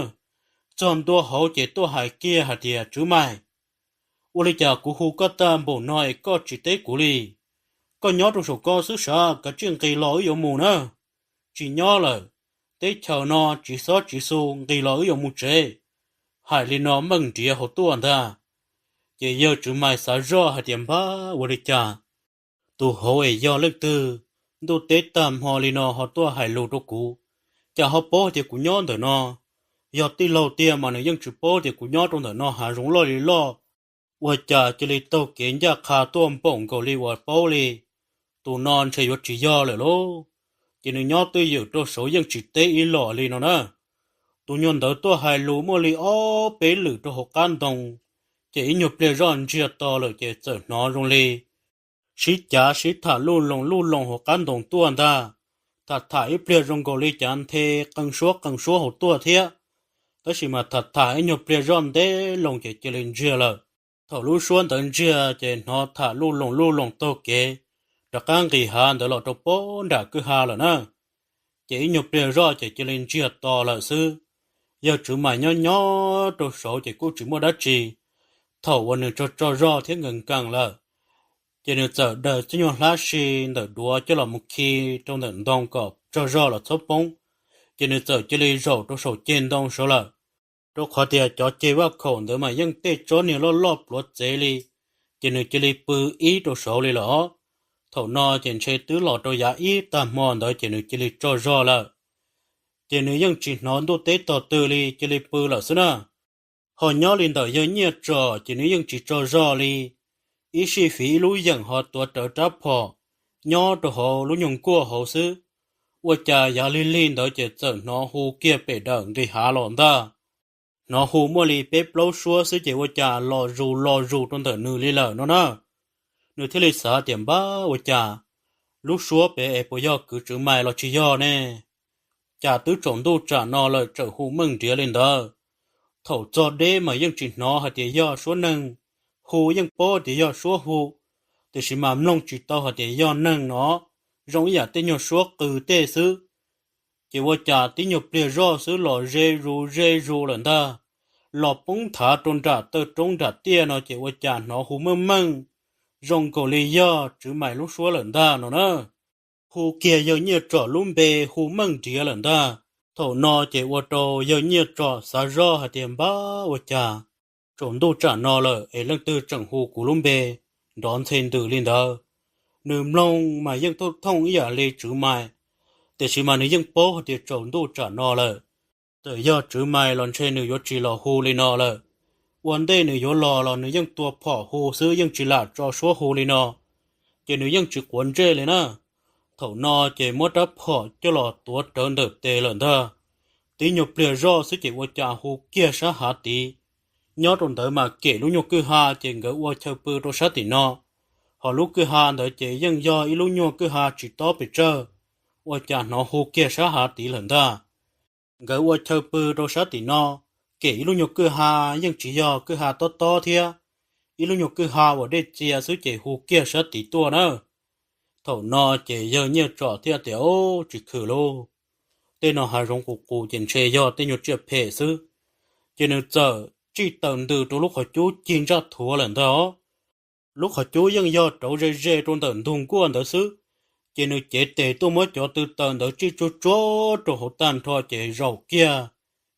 Txog ntua hauv ces tuaj hais kiag hais tias Tswv Mais, ua li cas kuv hu koj tag npaum no es koj tsis teb kuv li? Koj nyob rau saum ko xwb sav, kav tsij nqis los wb yuav mus na. Tsis nyob lawm, teb chaws no tsis xob tsis xu, nqis los wb yuav mus tsev. Hais li no meej nriav hauv tuaj ntag. Ces yawg Tswv Mais xav zoj hais tias npab ua li cas tus hauv es yog leej twg, ntuj teb tag hmo li no ho tuaj hais lus rau kuv, cas ho paub tias kuv nyob ntawm no. Yog tij laug tiag mas nws yeej tsis paub tias kuv nyob rau ntawm no hav zoov loj li loj, ua cas cia li taug kev ncaj qha tuaj npaum nkaus li uas paub li. Tus no ntshe yuav tsis yog lawm lauj. Ces nws nyob twj ywm rau saud yeej tsis teb ib los li no na. Tus nyuag ntawd tuaj hais lus muaj li ob peb lwm rau hauv qab ntoo, ces ib nyuag pliag zoj ntsiag to lawm ces txawm hnov zoo li sib cav sib tham luj loos luj loos hauv qab ntoo tuaj ntag. Tham tham ib pliag zoo nkaus li cav nthe qee suab qee suab hauv tuaj thiab. Tab sis mas tham tham ib nyuag pliag zoj ntev loo ces cia li ntsiag lawm. Thaum lub suab ntawd ntsiag ces hnov tham luj loos luj loos taug kev rov qab nqis hav ntawd los rau pem nram kwj ha lawm na. Ces ib nyuag pliag zoj ces cia li ntsiag to lawm xwb. Yawg Tswv Maiv nyob nyob rau saud ces kuj tsis muaj dab tsi. Thaum uas nws tso tso zog thiab nkees nkees lawm, ces nws txawm daws txoj nyuag hlab si ntawm duav coj los mus khi rau ntawm ntoo kom tso zog los txhob poob. Ces nws txawm cia li zaum rau saum ceg ntoo saud lawm, rau qhov tias cov ceg vaj khaum ntawd mas yeej tej tsob niag loj loj pluav txev li. Ces nws cia li pw ib rau saud li lawm. Thaum no ces ntshe twb los rau yav ib tag hmo ntawd ces nws cia li tso zog lawm. Ces nws yeej tsis hnov ntuj teb tog twg li, cia li pw lawm xwb na. Ho nyob li ntawm yawg Nyiaj Tsom ces nws yeej tsis tso zog li. Ib sij fiv ib lub yeem ho tuav rawv rab phom nyob rau hauv lub nyuag nkuaj hauv xwb. Ua cas yav lig lig ntawd ces txawm hnov hu kiag pem dawm nqis hav los ntag. Hnov hu muaj li peb plaub suab xwb ces ua cas los zus los zus rau ntawm nws li lawm no na. Nws thiaj li xav tias npab ua cas lub suab pem es puas yog kwv Tswv Maiv los tsis yog ne? Cas twb tsaus ntuj tsam no lawm tseem hu meej nriav li ntawd. Thaum txog deb mas yeej tsis hnov hais tias yog suab neeg hu, yeej paub tias yog suab hu, tiam sis mas mloog tsis tau hais tias yog neeg no, zoo ib yam tej nyuag suab qw tej xwb. Ces ua cas tib nyuag pliag zoj xwb los ze zus ze zus lawm ntag. Los poob thav rau nram taw roob nram tiaj no ces ua cas hnov hu meej meej, zoo nkaus li yog Tswv Maiv lub suab lawm ntag no na. Hu kiag yawg Nyiaj Tsom lub npe hu meej nriav lawm ntag. Thaum no ces ua rau yawg Nyiaj Tsom xav zoj hais tias npab ua cas tsaus ntuj tsam no lawm es leej twg tseem hu kuv lub npe nrov ntxhe ntws li ntawd. Nws mloog mas yeej thooj thooj ib yam li Tswv Maiv, tiam sis mas nws yeej paub hais tias tsaus ntuj tsam no lawm, txawm yog Tswv Maiv los ntshe nws yuav tsis los hu li no lawm. Ua ntej nws yuav los los nws yeej tua phom hu xwb, yeej tsis lam tso suab hu li no, ces nws yeej tsis quav ntsej li na. Thaum no ces muab rab phom coj los tuav rawv ntawm tes lawm ntag. Tib nyuag pliag zoj xwb ces ua cas hu kiag sab hav tid. Nyob rau ntawd mas kem lub nyuag kwj ha ces nkawd ua chaw pw rau sab tim no, ho lub kwj ha ntawd ces yeej yog ib lub nyuag kwj ha tsis tob pes tsawg. Ua cas hnov hu kiag sab hav tid lawm ntag. Nkawd ua chaw pw rau sab tim no, kem ib lub nyuag kwj ha, yeej tsis yog kwj ha tob tob thiab, ib lub nyuag kwj ha uas dej txia xwb ces hu kiag sab tid tuaj na. Thaum no ces yawg Nyiaj Tsom thiaj tias, Ub, tsis khwm lauj, tej no hav zoov qus qus ces ntshe yog tej nyuag tsiaj phem xwb. Ces nws txawm tsij taws ntws rau lub qhov cub cig ntsaj thuav lawm ntag. Lub qhov cub yeej yog rauv ze ze rau ntawm ntug nkuaj ntawd xwb, ces nws cev tes tuaj muab cov tw taws ntawd tsij tsuag tsuag rau hauv tag nrho ces zaum kiag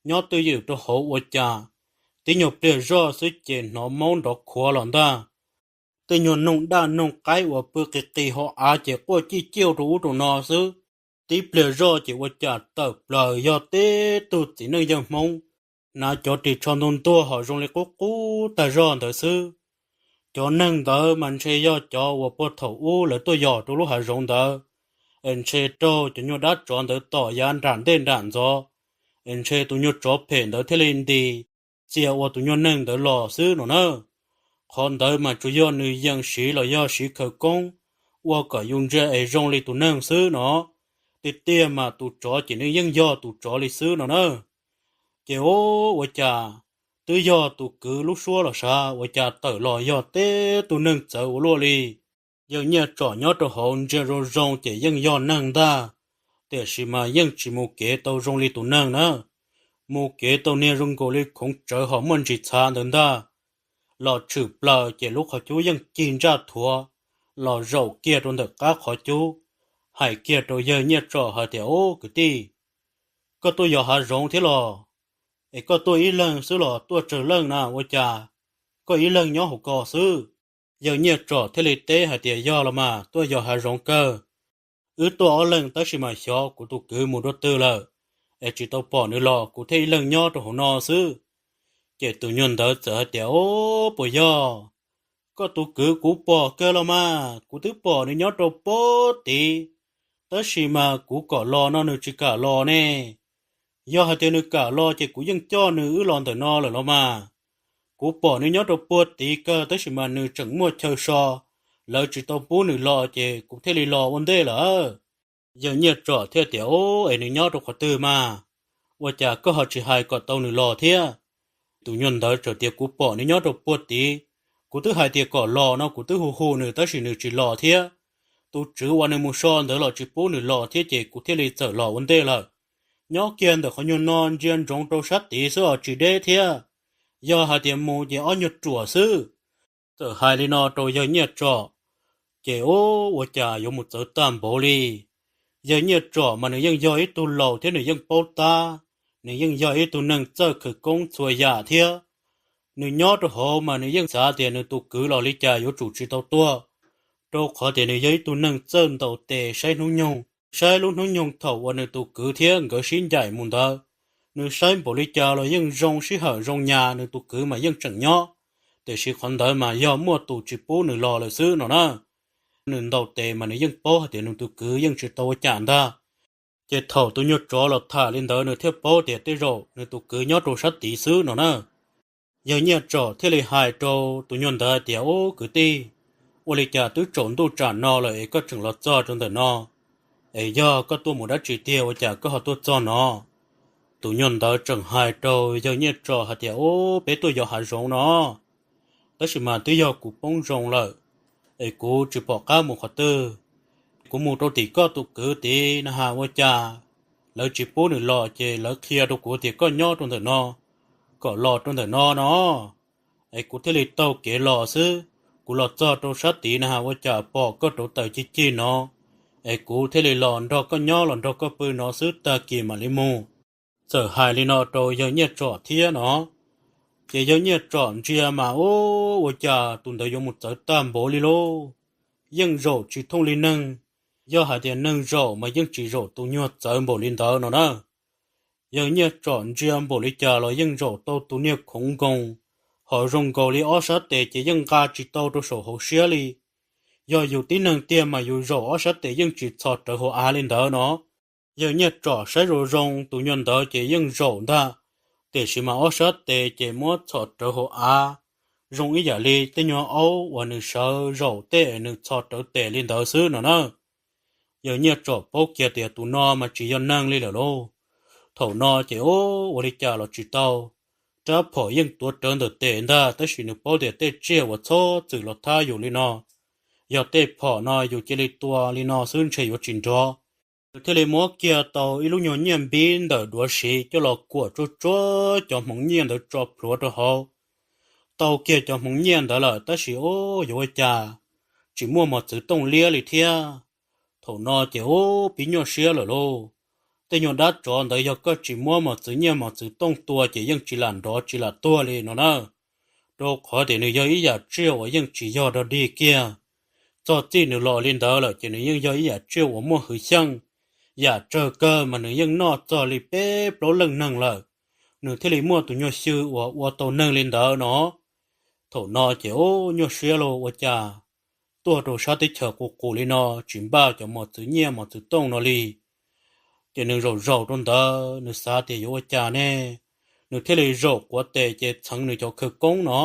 nyob twj ywm rau hauv ua cas tib nyuag pliag zoj xwb ces hnov maub nrov khuav los ntag. Tej nyuag noog daj noog qaib uas pw qis qis hauv av ces quaj cij ciauj rau ub rau no xwb. Tib pliag zoj ces ua cas tawm plaws yog tib tug txiv neej yawg Hmoob, hnav cov ris tsho ntuag ntuag ho zoo li qub qub tag zog ntawd xwb. Cov neeg ntawd mas ntshe yog cov uas puag thaum ub lawv tuaj yos rau lub hav zoov ntawd, es ntshe raug cov nyuag dab tsov ntawd tom yav nram ntej nram ntxov, es ntshe tus nyuag tsov phem ntawd thiaj li nti txia ua tus nyuag neeg ntawd los xwb no na. Qhov ntawd mas tsuas yog nws yees siv los yog siv khawv koob ua kom yus ntsia es zoo li tus neeg xwb no. Tiag tiag mas tus tsov ces nws yeej yog tus tsov li xwb no na. Ces ua cas twb yog tus kwv lub suab los sav, ua cas tawm los yog tib tug neeg txawv ua luaj li. Yawg Nyiaj Tsom nyob rau hauv ntsia zoo zoo ces yeej yog neeg ntag, tiam sis mas yeej tsis mus kev tau zoo li tus neeg na. Mus kev tau niag zoo nkaus li khoov tsawv ho muaj ntsis txhav ntawd ntag. Los tshwm plaws ces lub qhov cub yeej cig ntsaj thuav los zaum kiag rau ntawm qab qhov cub, hais kiag rau yawg Nyiaj Tsom hais tias, Ub kwv tij, koj tuaj yos hav zoov thiab los? Es koj tuaj ib leeg xwb los tuaj tsawg leej na? Ua cas koj ib leeg nyob hauv ko xwb? Yawg Nyiaj Tsom thiaj li teb hais tias, Yog los mas, tuaj yos hav zoov kawg. Wb tuaj ob leeg tab sis mas xyov kuv tus kwv mus rau twg lawm, es tsis tau pom nws los, kuv thiaj ib leeg nyob rau hauv no xwb. Ces tus nyuag ntawd txawm hais tias, Ob, puas yog? Koj tus kwv kuv pom kawg los mas, kuv twb pom nws nyob rau puag tid, tab sis mas kuv kom los no nws tsis kam los ne. Yog hais tias nws kam los ces kuv yeej coj nws wb los ntawm no lawm los mas. Kuv pom nws nyob rau puag tid kawg tab sis mas nws tseem muaj chaw so, lawv tsis tau pub nws los ces kuv thiaj li los ua ntej lawm. Yawg Nyiaj Tsom thiaj tias, Ob, es nws nyob rau qhov twg mas? Ua cas koj ho tsis hais kom tau nws los thiab? Tus nyuag ntawd txawm tias, Kuv pom nws nyob rau puag tid, kuv twb hais tias kom los no kuv twb hu hu nws tab sis nws tsis los thiab. Tus tswv uas nws mus so ntawd los tsis pub nws los thiab ces kuv thiaj li txawm los ua ntej lawm. Nyob kiag ntawm qhov nyuag no ntsia ntsoov rau sab tid xwb os tsis deb thiab. Yog hais tias mus ces ob nyuag ruam xwb. Txawm hais li no rau Yawg Nyiaj Tsom, ces ub, ua cas yuav mus txawv tag npaum li. Yawg Nyiaj Tsom mas nws yeej yog ib tug laus thiab nws yeej paub tab, nws yeej yog ib tug neeg txawj khawv koob txhua yam thiab. Nws nyob rau hauv mas nws yeej xav tias nws tus kwv los li cas yuav tsum tsis tau tuag, rau qhov tias nws yog ib tug neeg txawj ntaus tes saib hnub nyoog, saib lub hnub nyoog thaum uas nws tus kwv thiab nkawd sib ncaim mus ntawd. Nws saib npaum li cas los yeej zoo sij hawm zoo nyas, nws tus kwv mas yeej tseem nyob, tiam sis qhov ntawd mas yog muaj tus tsis pub nws los lawm xwb no na. Nws ntaus tes mas nws yeej paub hais tias nws tus kwv yeej tsis tau ua cas ntag. Ces thaum tus nyuag tsov los tham li ntawd nws thiaj paub tias tej zaum nws tus kwv nyob rau sab tid xwb no na. Yawg Nyiaj Tsom thiaj li hais rau tus nyuag ntawd tias, Ub, kwv tij, ua li cas twb tsaus ntuj tsam no lawm es koj tseem los txog rau ntawm no? Es yog koj tuaj mus dab tsi tiag ua cas koj ho tuaj txog no? Tus nyuag ntawd tseem hais rau Yawg Nyiaj Tsom hais tias, Ub, peb tuaj yos hav zoov no, tab sis mas twb yog kuv poob zoo lawm, es kuv tsis pom qab mus qhov twg. Kuv mus rau tim koj tus kwv tid na has ua cas lawv tsis pub nws los ces lawv qhia rau kuv tias koj nyob rau ntawm no, kom los rau ntawm no no, es kuv thiaj li taug kev los xwb. Kuv los txog rau sab tid na has ua cas pom koj rauv taws cig cig no, es kuv thiaj li los nrog koj nyob los nrog koj pw no xwb tag kis mam li mus. Txawm hais li no rau Yawg Nyiaj Tsom thiab no, ces Yawg Nyiaj Tsom ntsia mas ub, ua cas tus ntawd yuav mus txawv tag npaum li lauj. Yeej zaum tsis thooj li neeg, yog hais tias neeg zaum mas yeej tsis zaum tus nyuag txawv npaum li ntawd no na. Yawg Nyiaj Tsom ntsia npaum li cas los yeej zaum tau tus niag khoov nkoos, ho zoo nkaus li ob sab tes ces yeej nqa tsis tau rau saum hauv siab li. Yog yus tib neeg tiag mas yus zaum ob sab tes yeej tsis txhos rawv hauv av li ntawd no. Yawg Nyiaj Tsom saib zoo zoo tus nyuag ntawd ces yeej zaum ntag, tiam sis mas ob sab tes ces muab txhos rawv hauv av, zoo ib yam li tej nyuag aub uas nws sawv zaum tej nws txhos rawv tes li ntawd xwb no na. Yawg Nyiaj Tsom paub kiag tias tus no mas tsis yog neeg li lawm lauj. Thaum no ces ub, ua li cas los tsis tau, rab phom yeej tuav rawv ntawm tes ntag tab sis nws paub tias tej tsiaj uas txhob txwm los thab yus li no, yog tej phom no yus cia li tua li no xwb ntshe yuav tsis nrov. Nws thiaj li muab kiag tau ib lub nyuag nyiaj npib ntawm duav siv coj los kuam tsuag tsuag cov hmoov nyiaj ntawd tso plhuav rau hauv. Tau kiag cov hmoov nyiaj ntawd lawm tab sis ub, yuav ua cas tsis muaj mos txwv tooj liab li thiab. Thaum no ces ub, pib nyuaj siab lawm lauj. Tej nyuag dab tsov ntawd yog koj tsis muab mos txwv nyiaj mos txwv tooj tua ces yeej tsis lam nrov tsis lam tuag li no na, rau qhov tias nws yog ib yam tsiaj uas yeej tsis yog dog dig kiag. Txog txij nws los li ntawd lawm ces nws yeej yog ib yam tsiaj uas muaj hwj xyeej, yam tsawg kawg mas nws yeej noj txog li peb plaub leej neeg lawm, nws thiaj li muaj tus nyuag xyw uas ua tau neeg li ntawd no. Thaum no ces ub, nyuaj siab lauj, ua cas tuaj rau sab teb chaws qus qus li no tsis npaj cov mos txwv nyiaj mos txwv tooj no li. Ces nws zaum zaum rau ntawd nws xav tias yuav ua cas ne, nws thiaj li zaum quav tes ces txheev nws cov khawv koob no,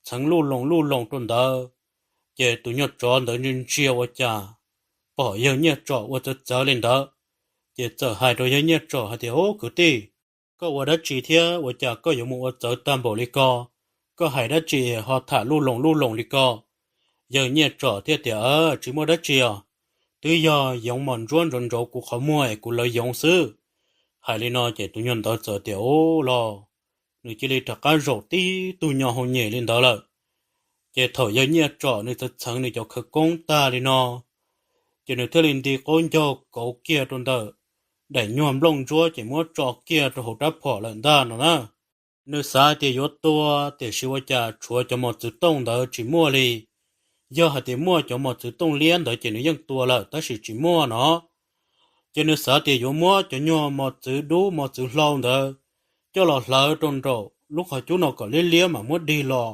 txheev luj loos luj loos rau ntawd. Ces tus nyuag tsov ntawd ntsia ntsia ua cas pom Yawg Nyiaj Tsom ua txawv txawv li ntawd, ces txawm hais rau Yawg Nyiaj Tsom hais tias, Ub, kwv tij, koj ua dab tsi thiab ua cas koj yuav mus ua txawv tag npaum li ko? Koj hais dab tsi ho tham luj loos luj loos li ko? Yawg Nyiaj Tsom thiaj tias, Tsis muaj dab tsi os, twb yog yoov mos ntsuab ntsov ntsov kuv qhov muag es kuv lawv yoov xwb. Hais li no ces tus nyuag ntawd txawm tias, Ub los, nws cia li rov qab zaum tib tug nyo hau nyem li ntawd lawm. Ces thaum Yawg Nyiaj Tsom nws txawm txheev nws cov khawv koob tag li no, ces nws thiaj li nti qaub ncaug kauv kiag rau ntawm daim nyuag nplooj ntsuab ces muab tso kiag rau hauv rab phom lawm ntag no na. Nws xav tias yuav tua, tiam sis ua cas tshuav cov mos txwv tooj ntawd tsis muaj li. Yog hais tias muaj cov mos txwv tooj liab ntawd ces nws yeej tua lawm tab sis tsis muaj no. Ces nws xav tias yuav muab cov nyuag mos txwv dub mos txwv hlau ntawd coj los hlawv rau nraum lub qhov cub no kom liab liab mam muab dig los.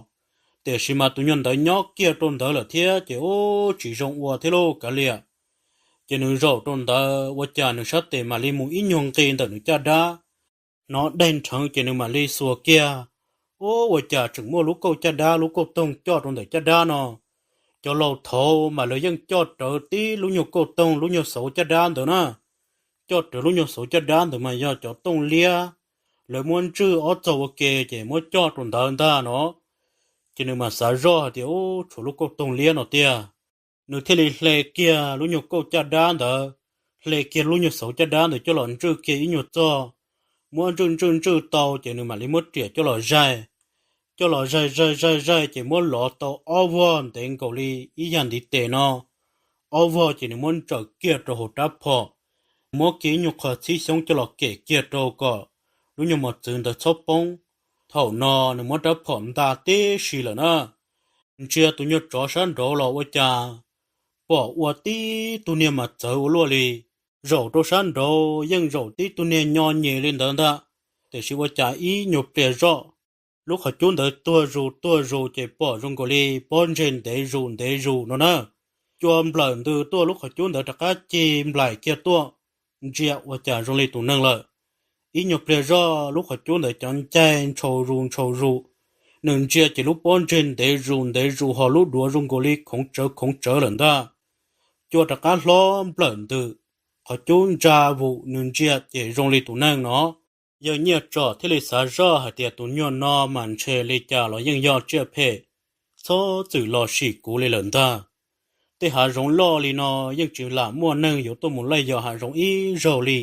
Tiam sis mas tus nyuag ntawd nyob kiag rau ntawd lawm thiab ces ub tsis zoo ua thiab lauj kav liam. Ces nws zaum rau ntawd ua cas nws sab tes mam li mus ib nyuag nqi ntawm nws caj dab, hnov deg nrheev ces nws mam li xuas kiag. Ub ua cas tseem muaj lub kauj caj dab lub kauj toog coj rau ntawm caj dab no. Cov laus thaud mas lawv yeej coj rawv tib lub nyuag kauj toog lub nyuag xauv caj dab ntawd na. Coj rawv lub nyuag xauv caj dab ntawd mas yog cov tooj liab, lawv muab ntswj ob txog ua ke ces muab coj rau ntawd ntag no. Ces nws mam xav zoj hais tias ub tshuav lub kauj toog liab no tiag. Nws thiaj li hle kiag lub nyuag kauj caj dab ntawd, hle kiag lub nyuag xauv caj dab ntawd coj los ntswj kiag ib nyuag txog. Muab ntswj ntswj ntswj tau ces nws mam li muab riam coj los zaig. Coj los zaig zaig zaig zaig ces muab lov tau ob vog ntev nkaus li ib yag ntiv tes no. Ob vog ces nws muab ntsaws kiag rau hauv rab phom, muab kiag ib nyuag qho txhib xyoob coj los kem kiag rau kom lub nyuag mos txwv ntawd txhob poob. Thaum no nws muab rab phom nta tib si lawm na. Ntsia tus nyuag tsov sab nraud los ua cas pom ua tib tug niag mas txawv ua luaj li. Zaum rau sab nraud yeej zaum tib tug niag nyo nyem li ntawd ntag, tiam sis ua cas ib nyuag pliag zoj lub qhov cub ntawd tuag zus tuag zus ces pom zoo nkaus li pob ntseg ntev zus ntev zus no na. Cua nplawm ntws tuaj lub qhov cub ntawd rov qab cig nplaim kiag tuaj, ntsia ua cas zoo li tus neeg lawm. Ib nyuag pliag zoj lub qhov cub ntawd cov ncaig ntshaus zus ntshaus zus, nws ntsia ces lub pob ntseg ntev zus ntev zus ho lub duav zoo nkaus li khoov tsawv khoov tsawv lawm ntag. Cua rov qab hlob nplawm ntws, qhov cub ntsa vus nws ntsia ces zoo li tus neeg no. Yawg Nyiaj Tsom thiaj li xav zoj hais tias tus nyuag no mas ntshe li cas los yeej yog tsiaj phem, txhob txwm los sim kuv li lawm ntag. Tej hav zoov loj li no yeej tsis lam muaj neeg yuav tuaj mus laij yos hav zoov ib zaug li,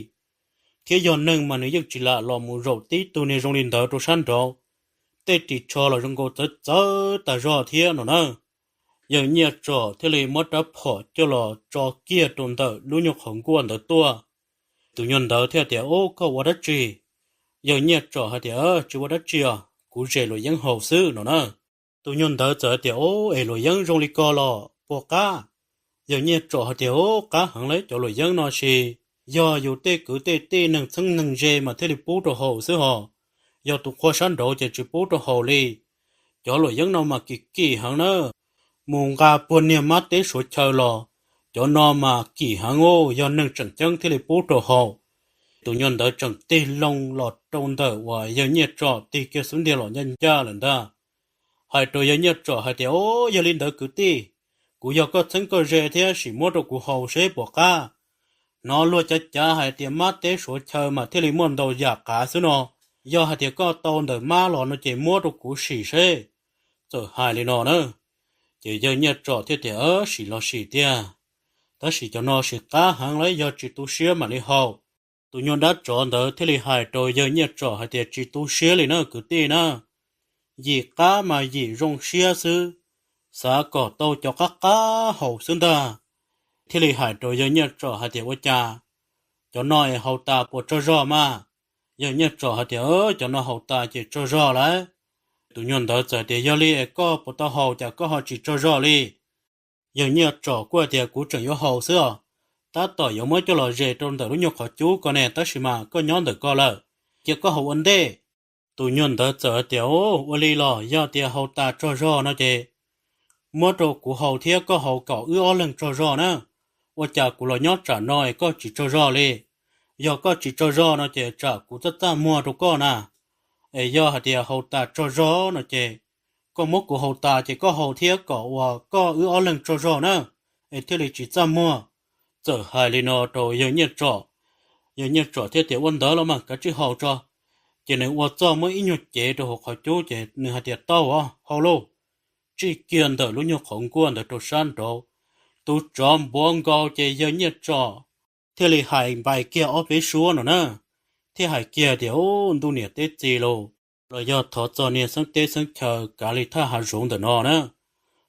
thiab yog neeg mas nws yeej tsis lam los mus zaum tib tug niag zoo li ntawd rau sab nraud. Tej ris tsho los zoo nkaus txawv txawv tas zog thiab no na. Yawg Nyiaj Tsom thiaj li muab rab phom coj los tso kiag rau ntawm lub nyuag qhov nkuaj ntawd tuaj. Tus nyuag ntawd thiaj tias, Ub, koj ua dab tsi? Yawg Nyiaj Tsom hais tias, Tsis ua dab tsi os, kuv zes luam yeeb haus xwb no na. Tus nyuag ntawd txawm hais tias, Ub, es luam yeeb zoo li ko los puas qab? Yawg Nyiaj Tsom hais tias, Ub, qab heev li cov luam yeeb no sis yog yus tej kwv tej tij neeg txheeb neeg ze mas thiaj li pub rau haus xwb hos. Yog tus qhua sab nraud ces tsis pub rau haus li. Cov luam yeeb no mas kim kim heev na, mus nqa puag niag mab teb suav chaw los. Cov no mas kim heev, yog neeg tseem ceeb thiaj li pub rau haus. Tus nyuag ntawd tseem tig loo los rau ntawm uas yawg Nyiaj Tsom tig kiag xub ntiag los ncaj ncaj lawm ntag. Hais rau yawg Nyiaj Tsom hais tias, Ub, yog li ntawd kwv tij, kuv yog koj txheeb koj ze thiab, sim muab rau kuv haus seb puas qab. Hnov luag cav cav hais tias mab teb suav chaw mas thiaj li muaj ntau yam qav xwb no. Yog hais tias koj tau ntawm mab los no ces muab rau kuv sim seb. Txawm hais li no na, ces yawg Nyiaj Tsom thiaj tias, Sim los sim tiag, tab sis cov no sim qab heev li, yog tsis tu siab mam li haus. Tus nyuag dab tsov ntawd thiaj li hais rau yawg Nyiaj Tsom hais tias, Tsis tu siab li na kwv tij na, yim qab mas yim zoo siab xwb, xav kom tau cov qab qab haus xwb ntag. Thiaj li hais rau yawg Nyiaj Tsom hais tias, Ua cas cov no es haus tas puas tsaug zog mas? Yawg Nyiaj Tsom hais tias, Cov no haus tas ces tsaug zog lawm. Tus nyuag ntawd txawm tias, Yog li es koj puas tau haus, cas koj ho tsis tsaug zog li? Yawg Nyiaj Tsom kuj hais tias, Kuv tseem yuav haus xwb os, tab tom yuav muab coj los zes rau ntawm lub nyuag qhov cub ko ne, tab sis mas koj nyob ntawm ko lawm, cia koj haus ua ntej. Tus nyuag ntawd txawm hais tias, Ua li los yog tias haus tas tsaug zog no ces muab rau kuv haus thiab koj haus kom wb ob leeg tsaug zog na. Ua cas kuv los nyob tsam no es koj tsis tsaug zog li? Yog koj tsis tsaug zog no ces tsam kuv txaj txaj muag rau koj na. Es yog hais tias haus tas tsaug zog no ces koj muab kuv haus tas ces koj haus thiab kom uas koj wb ob leeg tsaug zog na, es thiaj li tsis txaj muag. Txawm hais li no rau yawg Nyiaj Tsom, yawg Nyiaj Tsom thiaj tias, Ua ntawd los mas kav tsij haus tso. Ces nws ua txoj muab ib nyuag cev rau hauv qhov cub ces nws hais tias, Tau os, haus lauj. Tsij kiag ntawm lub nyuag qhov nkuaj ntawd rau sab nraud, tus tsov npuav nkaus ces yawg Nyiaj Tsom thiaj li hais npais kiag ob peb suab no na, thiaj hais kiag tias, Ub, ntuj niam teb txiv lauj, los yog thov txog niag xeeb teb xeeb chaw kav li thaj hav zoov ntawm no na.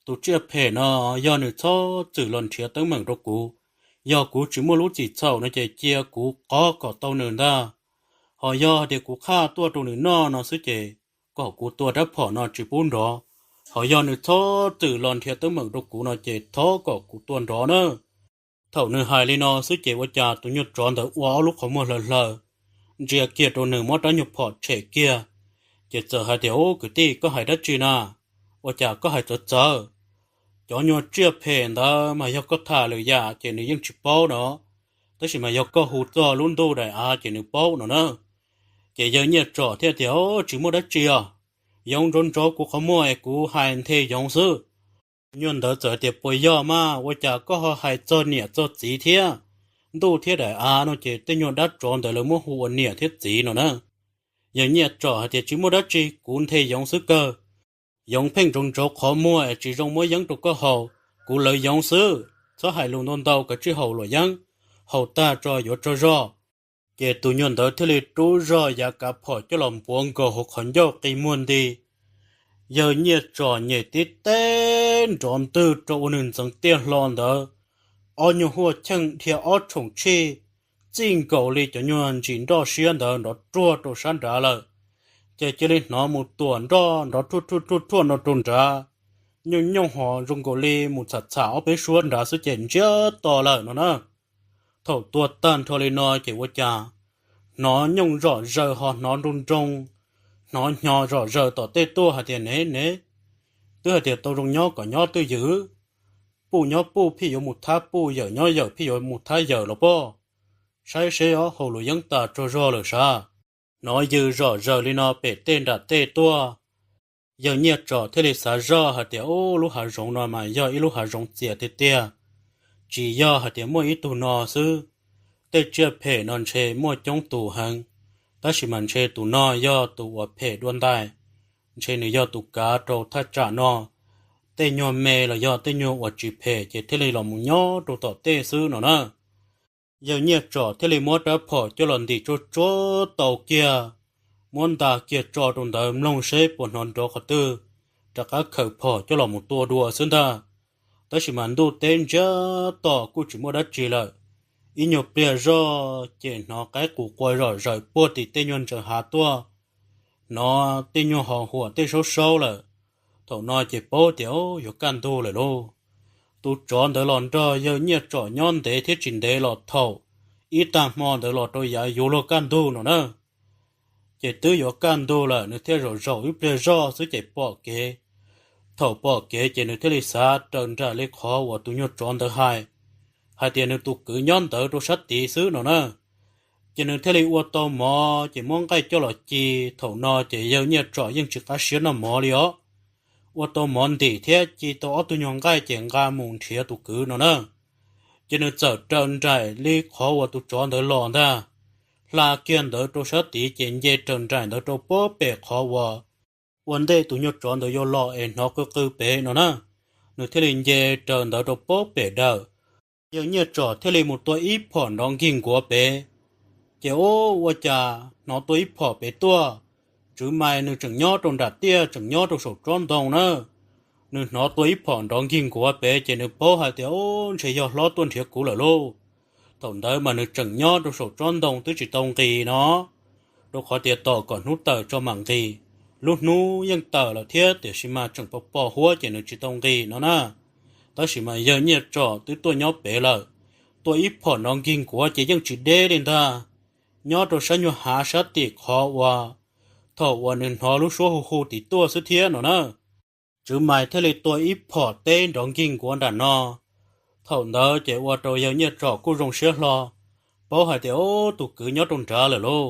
Tus tsiaj phem no yog nws txhob txwm los nrhiav teeb meem rau kuv, yog kuv tsis muaj lub txim txhaum no ces cia kuv qov kom tau nws ntag. Ho yog hais tias kuv qhaj tuaj rau nws noj no xwb ces kom kuv tua rab phom no tsis pub nrov. Ho yog nws txhob txwm los nrhiav teeb meem rau kuv no ces thov kom kuv tua nrov na. Thaum nws hais li no xwb ces ua cas tus nyuag tsov ntawd ua ob lub qhov muag hlaws hlaws, ntsia kiag rau nws muab rab nyuag phom tshem kiag, ces txawm hais tias, Ub, kwv tij, koj hais dab tsi na? Ua cas koj hais txawv txawv? Cov nyuag tsiaj phem ntawd mas yog koj tham lwm yam ces nws yeej tsis paub no, tab sis mas yog koj hu txog lub ntuj daim av ces nws paub no na. Ces yawg Nyiaj Tsom thiaj tias, Tsis muaj dab tsi os, yoov ntsov ntsov kuv qhov muag es kuv hais nthe yoov xwb. Nyuag ntawd txawm tias, Puas yog mas, ua cas koj ho hais txog niam txog txiv thiab ntuj thiab daim av no ces tej nyuag dab tsov ntawd lawv muab hu ua niam thiab txiv no na. Yawg Nyiaj Tsom hais tias, Tsis muaj dab tsi, kuv nthe yoov xwb kawg. Yoov pheej ntsov ntsov qhov muag es tsis zoo muab yeeb rau koj haus, kuv lawv yoov xwb, txhob hais lus ntau ntau, kav tsij haus luam yeeb, haus tag tso yuav tsaug zog. Ces tus nyuag ntawd thiaj li rub zog yav kav phom coj los npuav nkaus hauv qhov ncauj qi muag nti. Yawg Nyiaj Tsom nyem tib teb nrov ntwg rau ua nws ntxeev tiaj hlo ntawd, ob nyuag huaj cheej dhia ob tshoom tshij, txij nkaus li cov nyuag ntsis nroj siab ntawd nrov ruag rau sab nrad lawm. Ces cia li hnov mus tuam nroj nrov ruaj ruaj ruaj ruaj no rau nrad, nyooj nyooj ho zoo nkaus li mus txham txham ob peb suab nrad xwb ces ntsiag to lawm no na. Thaum tua tag nrho li no ces ua cas hnov nyooj zom zaws ho hnov nroo nroo, hnov hnyo zom zaws tom tej tuaj hais tias, Nev nev, twb hais tias tau zoo nyob kom nyob twj ywm, puj nyob puj phij yuav mus thab puj, yawm nyob yawm phij yuav mus thab yawm los pob. Saib seb os, haus luam yeeb tas tsaug zog lawm sav. Hnov yws zom zaws li no pem tej nram tej tuaj, yawg Nyiaj Tsom thiaj li xav zoj hais tias, Ub, lub hav zoov no mas yog ib lub hav zoov txias tiag tiag, tsis yog hais tias muaj ib tug no xwb. Tej tsiaj phem no ntshe muaj coob tus heev, tab sis mas ntshe tus no yog tus uas phem dua ntais, ntshe nws yog tus kav rau thaj tsam no. Tej nyuag me los yog tej nyuag uas tsis phem ces thiaj li los mus nyob rau tom tej xwb no na. Yawg Nyiaj Tsom thiaj li muab rab phom coj los ntim tsuag tsuag tau kiag, muab nta kiag tso rau ntawd mloog seb puas hnov nrov qhov twg, rov qab khaws phom coj los mus tua dua xwb ntag. Tab sis mas ntuj teb ntsiag to kuj tsis muaj dab tsi lawm. Ib nyuag pliag zoj ces hnov qaib qus qua zom zaws puag tim tej nyuag ntsaws hav tuaj, hnov tej nyuag ho huam tej saub saub lawm. Thaum no ces paub tias yuav kaj ntug lawm lauj. Tus tsov ntawd los nrog yawg Nyiaj Tsom nyob ntev thiab tsis ntev los thaum ib tag hmo ntawd los rau yav yuav luag kaj ntug no na, ces twb yuav kaj ntug lawm, nws thiaj zaum zaum ib pliag zoj xwb ces pom kev. Thaum pom kev ces nws thiaj li xav raws nraim li qhov uas tus nyuag tsov ntawd hais, hais tias nws tus kwv nyob ntawd rau sab tid xwb no na. Ces nws thiaj li ua tau mov ces muab nqaij coj los ci. Thaum no ces yawg Nyiaj Tsom yeej tsis qab siab noj mov li os. Ua tau mov ntim thiab ci tau ob tug nyuag nqaij ces nqa mus nrhiav tus kwv no na. Ces nws txawm raws nraim li qhov uas tus tsov ntawd los ntag, hla kiag ntawd rau sab tid ces nce raws nraim ntawd rau puag pem qhov uas ua ntej tus nyuag tsov ntawd yuav los es hnov qw qw pem no na. Nws thiaj li nce raws ntawd rau puag pem dawm. Yawg Nyiaj Tsom thiaj li mus tua ib phom nrov nkig nkuav pem. Ces ub, ua cas hnov tua ib phom pem tuaj. Tswv Maiv nws tseem nyob rau nram tiaj, tseem nyob rau saum tsob ntoo na. Nws hnov tua ib phom nrov nkig nkuav pem ces nws paub hais tias, Ub, ntshe yog hlob tuaj nrhiav kuv lawm lauj. Thaum ntawd mas nws tseem nyob rau saum tsob ntoo twb tsis tau nqis no, rau qhov tias tos kom hnub tawm tso mam nqis. Lub hnub yeej tawm lawm thiab tiam sis mas tseem pos pos huab ces nws tsis tau nqis no na. Tab sis mas yawg Nyiaj Tsom twb tuaj nyob pem lawm, tua ib phom nrov nkig nkuav ces yeej tsis deb li ntag. Nyob rau sab nyuag hav sab tim qhov uas thaum uas nws hnov lub suab hu hu tim tuaj xwb thiab no na. Tswv Maiv thiaj li tua ib phom teb nrov nkig nkuav nram no. Thaum ntawd ces ua rau yawg Nyiaj Tsom kuj zoo siab hlo, paub hais tias, Ub, tus kwv nyob rau nrad lawm lauj.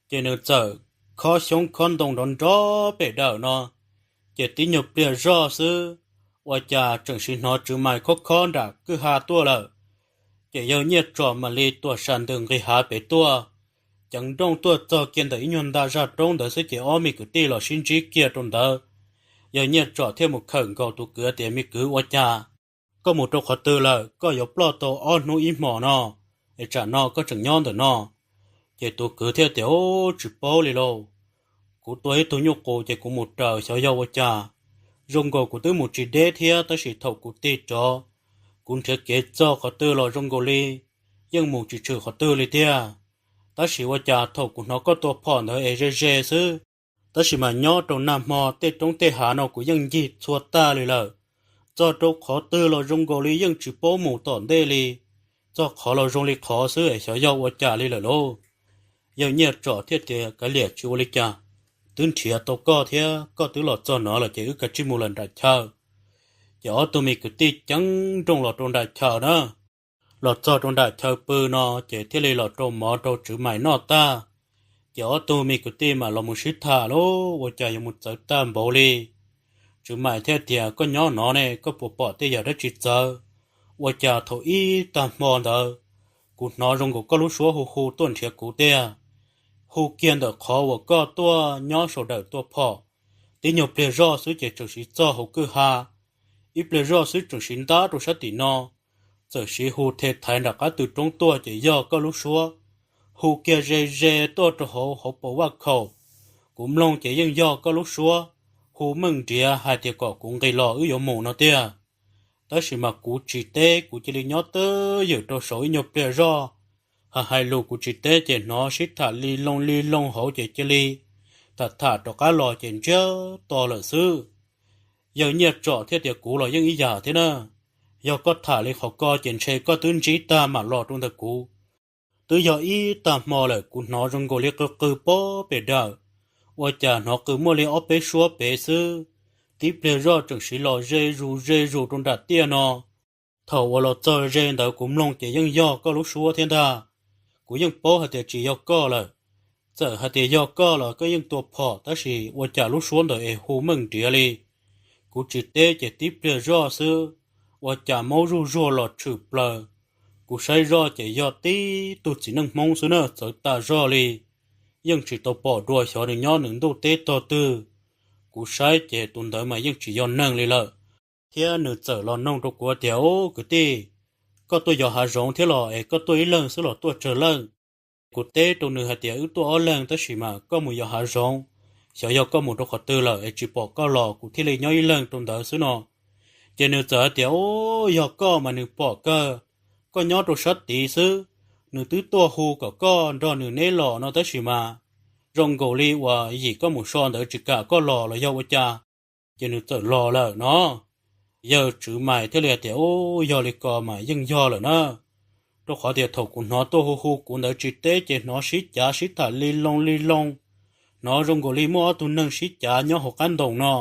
Ces nws txawm khob xyoob khob ntoo nrov nrov pem dawm no. Ces tib nyuag pliag zoj xwb, ua cas tseem sim hnov Tswv Maiv khob khob nram kwj ha tuaj lawm. Ces yawg Nyiaj Tsom mam li tuam sam ntws nqis hav pem tuaj, ceev nrooj tuaj txog kiag ntawm ib nyuag nta zaj roob ntawd xwb ces ob me kwv tij los sib ntsib kiag rau ntawd. Yawg Nyiaj Tsom thiaj mus khawm nkaus tus kwv tias, Me kwv, ua cas koj mus rau qhov twg lawm, koj yuav ploj tau ob hnub ib hmos no, es tsam no koj tseem nyob ntawm no? Ces tus kwv thiaj tias, Ub, tsis paub li lauj. Kuv tua ib tug nyuj qus ces kuv mus raws xyov yog ua cas. Zoo nkaus kuv twb mus tsis deb thiab tab sis thaum kuv tig rov, kuv nrhiav kev txog qhov twg los zoo nkaus li yeej mus tsis tshwm qhov twg li tiag. Tab sis ua cas thaum kuv hnov koj tua phom ntawd es ze ze xwb, tab sis mas nyob rau nag hmo tej roob tej hav no kuv yeej ncig txhua tag li lawm. Txog rau qhov twg los zoo nkaus li yeej tsis paub mus tom ntej li. txog qhov los zoo li qhov xwb es xyov yog ua cas li lawm lauj. Yawg Nyiaj Tsom thiaj tias, Kav liam, tsis ua li cas, twb nrhiav tau koj thiab koj twb los txog no lawm ces wb kav tsij mus lawm nram chaw. Ces ob tug me kwv tij ceev nrooj los rau nram chaw na. Los txog rau nram chaw pw no ces thiaj li los rau mov rau Tswv Maim noj tag. Ces ob tug me kwv tij mam los mus sib tham lauj, ua cas yuav mus txawv tag npaum li. Tswv Maim thiaj tias, Koj nyob no ne, koj puas pom tej yam dab tsi txawv? Ua cas thaum ib tag hmo ntawd kuv hnov zoo nkaus koj lub suab hu hu tuaj nrhiav kuv tiag, hu kiag ntawm qhov uas koj tuaj nyob saum dawm tua phom. Tib nyuag pliag zoj xwb ces tseem siv txog hauv kwj ha, ib pliag zoj xwb tseem siv ntab rau sab tim no, txawm siv hu the thaiv nram qab tw roob tuaj ces yog koj lub suab hu kiag ze ze tuaj rau hauv hauv paus vaj khaum. Kuv mloog ces yeej yog koj lub suab hu meej nriav hais tias kom kuv nqis los wb yuav mus no tiag. Tab sis mas kuv tsis teb, kuv cia li nyob twj ywm rau saud ib nyuag pliag zoj. Hais hais lus kuv tsis teb ces hnov sib tham li loo li loo hauv ces cia li tham tham rov qab los ces ntsiag to lawm xwb. Yawg Nyiaj Tsom thiaj tias, Kuv los yeej ib yam thiab na. Yog koj tham li qhov ko ces ntshe koj twb ntsib tag mam los rau ntawm kuv. Twb yog ib tag hmo lawm kuv hnov zoo nkaus li qw qw pob pem dawm, ua cas hnov qw muaj li ob peb suab pem xwb, tib pliag zoj tseem siv los ze zus ze zus rau nram tiaj no. Thaum uas los txog ze ntawd kuv mloog ces yeej yog koj lub suab thiab ntag. Kuv yeej paub hais tias tsis yog koj lawm. Txawm hais tias yog koj los koj yeej tua phom, tab sis ua cas lub suab ntawd es hu meej nriav li. Kuv tsis teb ces tib pliag zoj xwb, ua cas maub zuj zuag los tshwm plaws. Kuv saib zoj ces yog tib tug txiv neej Hmoob xwb na, txawv tas zog li. Yeej tsis tau pom dua xyov nws nyob nws ntuj teb tog twg. Kuv saib ces tus ntawd mas yeej tsis yog neeg li lawm. Thiab nws txawm los noog rau kuv tias, Ub, kwv tij, koj tuaj yos hav zoov thiab los es koj tuaj ib leeg xwb los tuaj tsawg leej? Kuv teb rau nws hais tias, Wb tuaj ob leeg, tab sis mas koj mus yos hav zoov, xyov yog koj mus rau qhov twg lawm es tsis pom koj los, kuv thiaj li nyob ib leeg rau ntawd xwb no. Ces nws txawm hais tias, Ub, yog koj mas nws pom kawg, koj nyob rau sab tid xwb. Nws twb tuaj hu kom koj nrog nws neb los no, tab sis mas zoo nkaus li uas yim koj mus so ntawd tsis kam koj los los yog ua cas, ces nws txawm los lawm no. Yawg Tswv Maiv thiaj li hais tias, Ub, yog li ko mas yeej yog lawm na. Rau qhov tias thaum kuv hnov tuaj hu hu kuv ntawd tsis teb ces hnov sib cav sib tham li loo li loo, hnov zoo nkaus li muaj ob tug neeg sib cav nyob hauv qab ntoos no.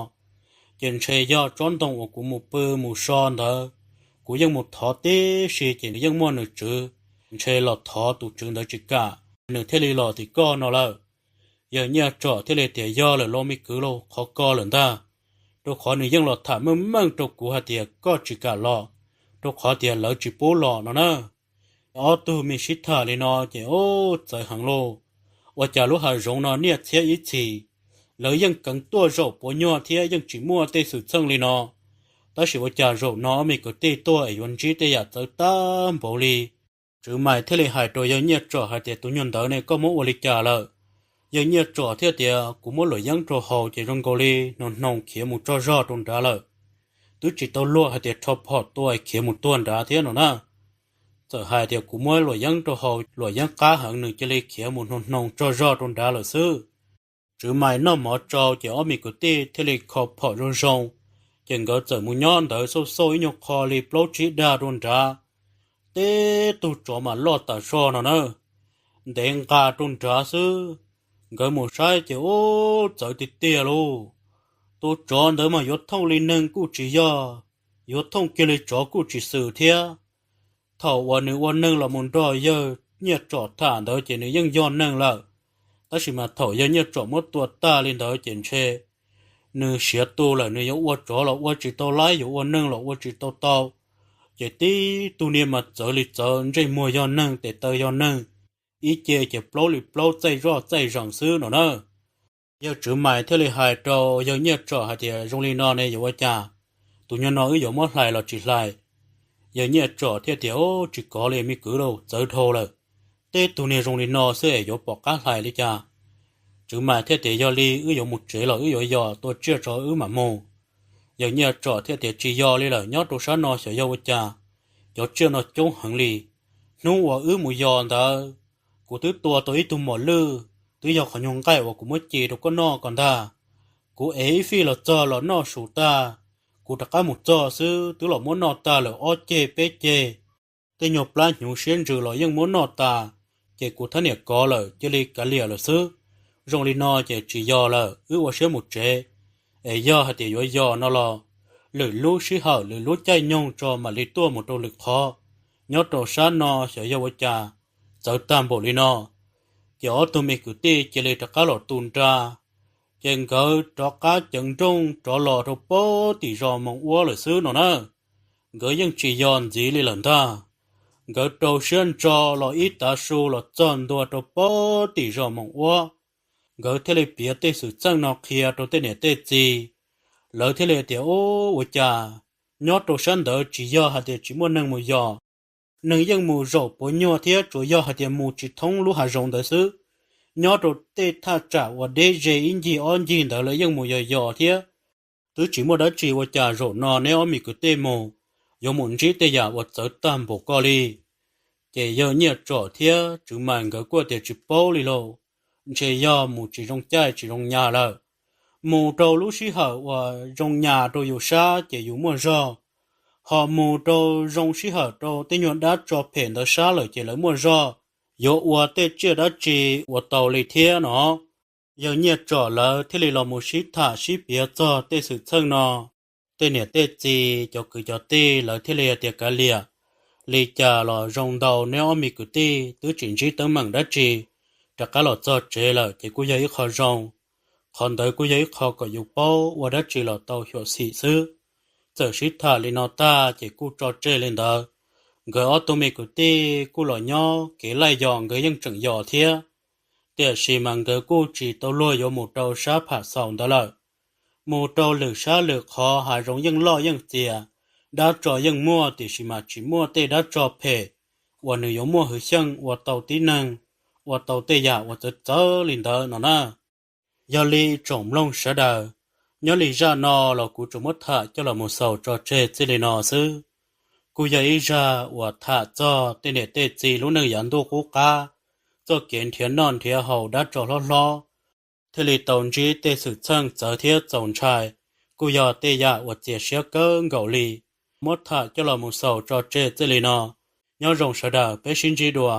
Ces ntshe yog tsob ntoo uas kuv mus pw mus so ntawd, kuv yeej mus thov tib si ces nws yeej muaj nws tswv, ntshe los thov tus tswv ntawd tsis kam, nws thiaj li los tim koj no lawm. Yawg Nyiaj Tsom thiaj li tias, Yog lawm los me kwv lauj, qhov ko lawm ntag. Rau qhov nws yeej los tham meej meej rau kuv hais tias koj tsis kam los, rau qhov tias lawv tsis pub los no na. Ob tug me sib tham li no ces ub, txawv heev lauj. Ua cas lub hav zoov no niaj txhiab ib txhis, lawv yeej keev tuaj zaum puav nyuag thiab yeej tsis muaj tej xwm txheej li no. Tab sis ua cas zaum no ob me kwv tij tuaj es yuav ntsib tej yam txawv tag npaum li. Tswv Maiv thiaj li hais rau Yawg Nyiaj Tsom hais tias, Tus nyuag ntawd ne, koj muab ua li cas lawm? Yawg Nyiaj Tsom thiaj tias, Kuv muab luam yeeb rau haus ces zoo nkaus li hnoos hnoos khiav mus tsaug zog rau nrad lawm. Twb tsis tau luag hais tias rho phom tua khiav mus tuag nrad thiab no na. Txawm hais tias kuv muab luam yeeb rau haus, luam yeeb qab heev nws cia li khiav mus hnoos hnoos tsaug zog rau nrad lawm xwb. Tswv Maiv noj mov tsau ces ob me kwv tij thiaj li kho phom zoo zoo, ces nkawd txawm mus nyob ntawd xauj xauj ib nyuag qho li plaub tsib dag rau nrad. Teb tug tsov mas loj tas zog no na, ntev nqa rau nrad xwb. Nkawd mus saib ces ub, txawv tiag tiag lauj. Tus tsov ntawd mas yuav thooj li neeg kuj tsis yog, yuav thooj kiag li tsov kuj tsis xwm thiab. Thaum uas nws ua neeg los mus nrog Yawg Nyiaj Tsom tham ntawd ces nws yeej yog neeg lawm, tab sis mas thaum Yawg Nyiaj Tsom muab tua tag li ntawd ces ntshe nws siav tu lawm, nws yuav ua tsov los ua tsis tau laib, yuav ua neeg los ua tsis tau tau. Ces tib tug niag mas txawv li txawv, ntsej muag yog neeg, tes taw yog neeg, ib ce ces plaub li plaub, txaij zoj txaij zees xwb no na. Yawg Tswv Maiv thiaj li hais rau Yawg Nyiaj Tsom hais tias, Zoo li no ne yuav ua cas? Tus nyuag no wb yuav muab hlais los tsis hlais? Yawg Nyiaj Tsom thiaj tias, Ub, tsis kov li me kwv lauj, txawv dhau lawm. Teb tug niag zoo li no xwb es yuav pom qab hlais li cas? Tswv Maiv thiaj tias, Yog li wb yuav mus tsev los wb yuav yos tua tsiaj tso wb mam mus. Yawg Nyiaj Tsom thiaj tias, Tsis yos li lawm, nyob rau sab no xyov yog ua cas, cov tsiaj no coob heev li. Hnub uas wb mus yos ntawd, kuv twb tua tau ib tug mos lwj, twb yog qhov nyuag nqaij uas kuv muab ci rau koj noj ko ntag. Kuv ev ib fij los txog los noj su tag, kuv rov qab mus txog xwb twb los muab noj tag lawm ob ceg peb ceg. tej nyuag plab hnyuv siab ntsws los yeej muab noj tas, ces kuv thab niam kov lawm cia li kav liam lawm xwb. Zoo li no ces tsis yog lawm, wb ua siab mus tsev. Es yog hais tias yuav yos no los lwm lub sij hawm lwm lub caij nyoog tso mam li tuaj mus rau lwm qhov. Nyob rau sab no xyov yog ua cas txawv tag npaum li no. Ces ob tug me kwv tij cia li rov qab los tu nra, ces nkawd rov qab ceev nrooj rov los rau pab tim zos Moos Uab lawm xwb no na. Nkawd yeej tsis yos ntxiv li lawm ntag. Nkawd rau siab ntso los ib tav su los txog ntua rau pab tim zos Moos Uab, nkawd thiaj li piav tej xwm txheej no qhia rau tej niam tej txiv. Lawv thiaj li tias, Ub, ua cas nyob rau sab ntawd tsis yog hais tias tsis muaj neeg mus yos, neeg yeej mus zaum puav nyuag thiab, tsuas yog hais tias mus tsis thoob lub hav zoov ntawd xwb. Nyob rau tej thaj tsam uas deb ze ib ncig ob ncig ntawd lawv yeej mus yos yos thiab. Twb tsis muaj dab tsi, ua cas zaum no neb ob me kwv tij mus yuav mus ntsib tej yam uas txawv tag npaum ko li? Ces yawg Nyiaj Tsom thiab Tswv Mas nkawd kuj tias tsis paub li lauj, ntshe yog mus tsis zoo caij tsis zoo nyas lawm. Mus rau lub sij hawm uas zoo nyas rau yus sab ces yus muaj zog, ho mus rau zoo sij hawm rau tej nyuag dab tsov phem ntawd sab lawm ces lawv muaj zog, yuav ua tej tsiaj dab tsi ua tau li thiab no. Yawg Nyiaj Tsom lawv thiaj li los mus sib tham sib piav txog tej xwm txheej no. Tej niam tej txiv cov kwv cov tij lawv thiaj li hais tias kav liam, li cas los zoo ntau neb ob me kwv tij twb tsis ntsib teeb meem dab tsi, rov qab los txog tsev lawm ces kuj yog ib qho zoo. Qhov ntawd kuj yog ib qho kom yus paub ua dab tsi los tau xyuam xim xwb. Txawm sib tham li no tag ces kuj tso tseg li ntawd. Nkawd ob tug me kwv tij kuj los nyob kev laij yos nkawd yeej tseem yos thiab, tiam sis mas nkawd kuj tsis tau luag yuav mus rau sab pham xaus ntawd lawm. Mus rau lwm sab lwm qhov hav zoov yeej loj yeej txias, dab tsov yeej muaj tiam sis mas tsis muaj tej dab tsov phem uas nws yuav muaj hwv xyeej ua tau tib neeg, ua tau tej yam uas txawv txawv li ntawd no na. Yog li tsoom mloog sawv daws, nyob li zaj no los kuv tsuas muab tham coj los mus xaus tso tseg txij li no xwb. Kuj yog ib zaj uas tham txog tej niam tej txiv lub neej yav ntuj qub qab, txoj kev nrhiav noj nrhiav haus dab tsov hlob hlob, thiaj li tau ntsib tej xwm txheej txawv thiab txaus ntshai, kuj yog tej yam uas txias siab kawg nkaus li. Muab tham coj los mus xaus tso tseg txij li no, nyob zoo sawv daws peb sib ntsib dua.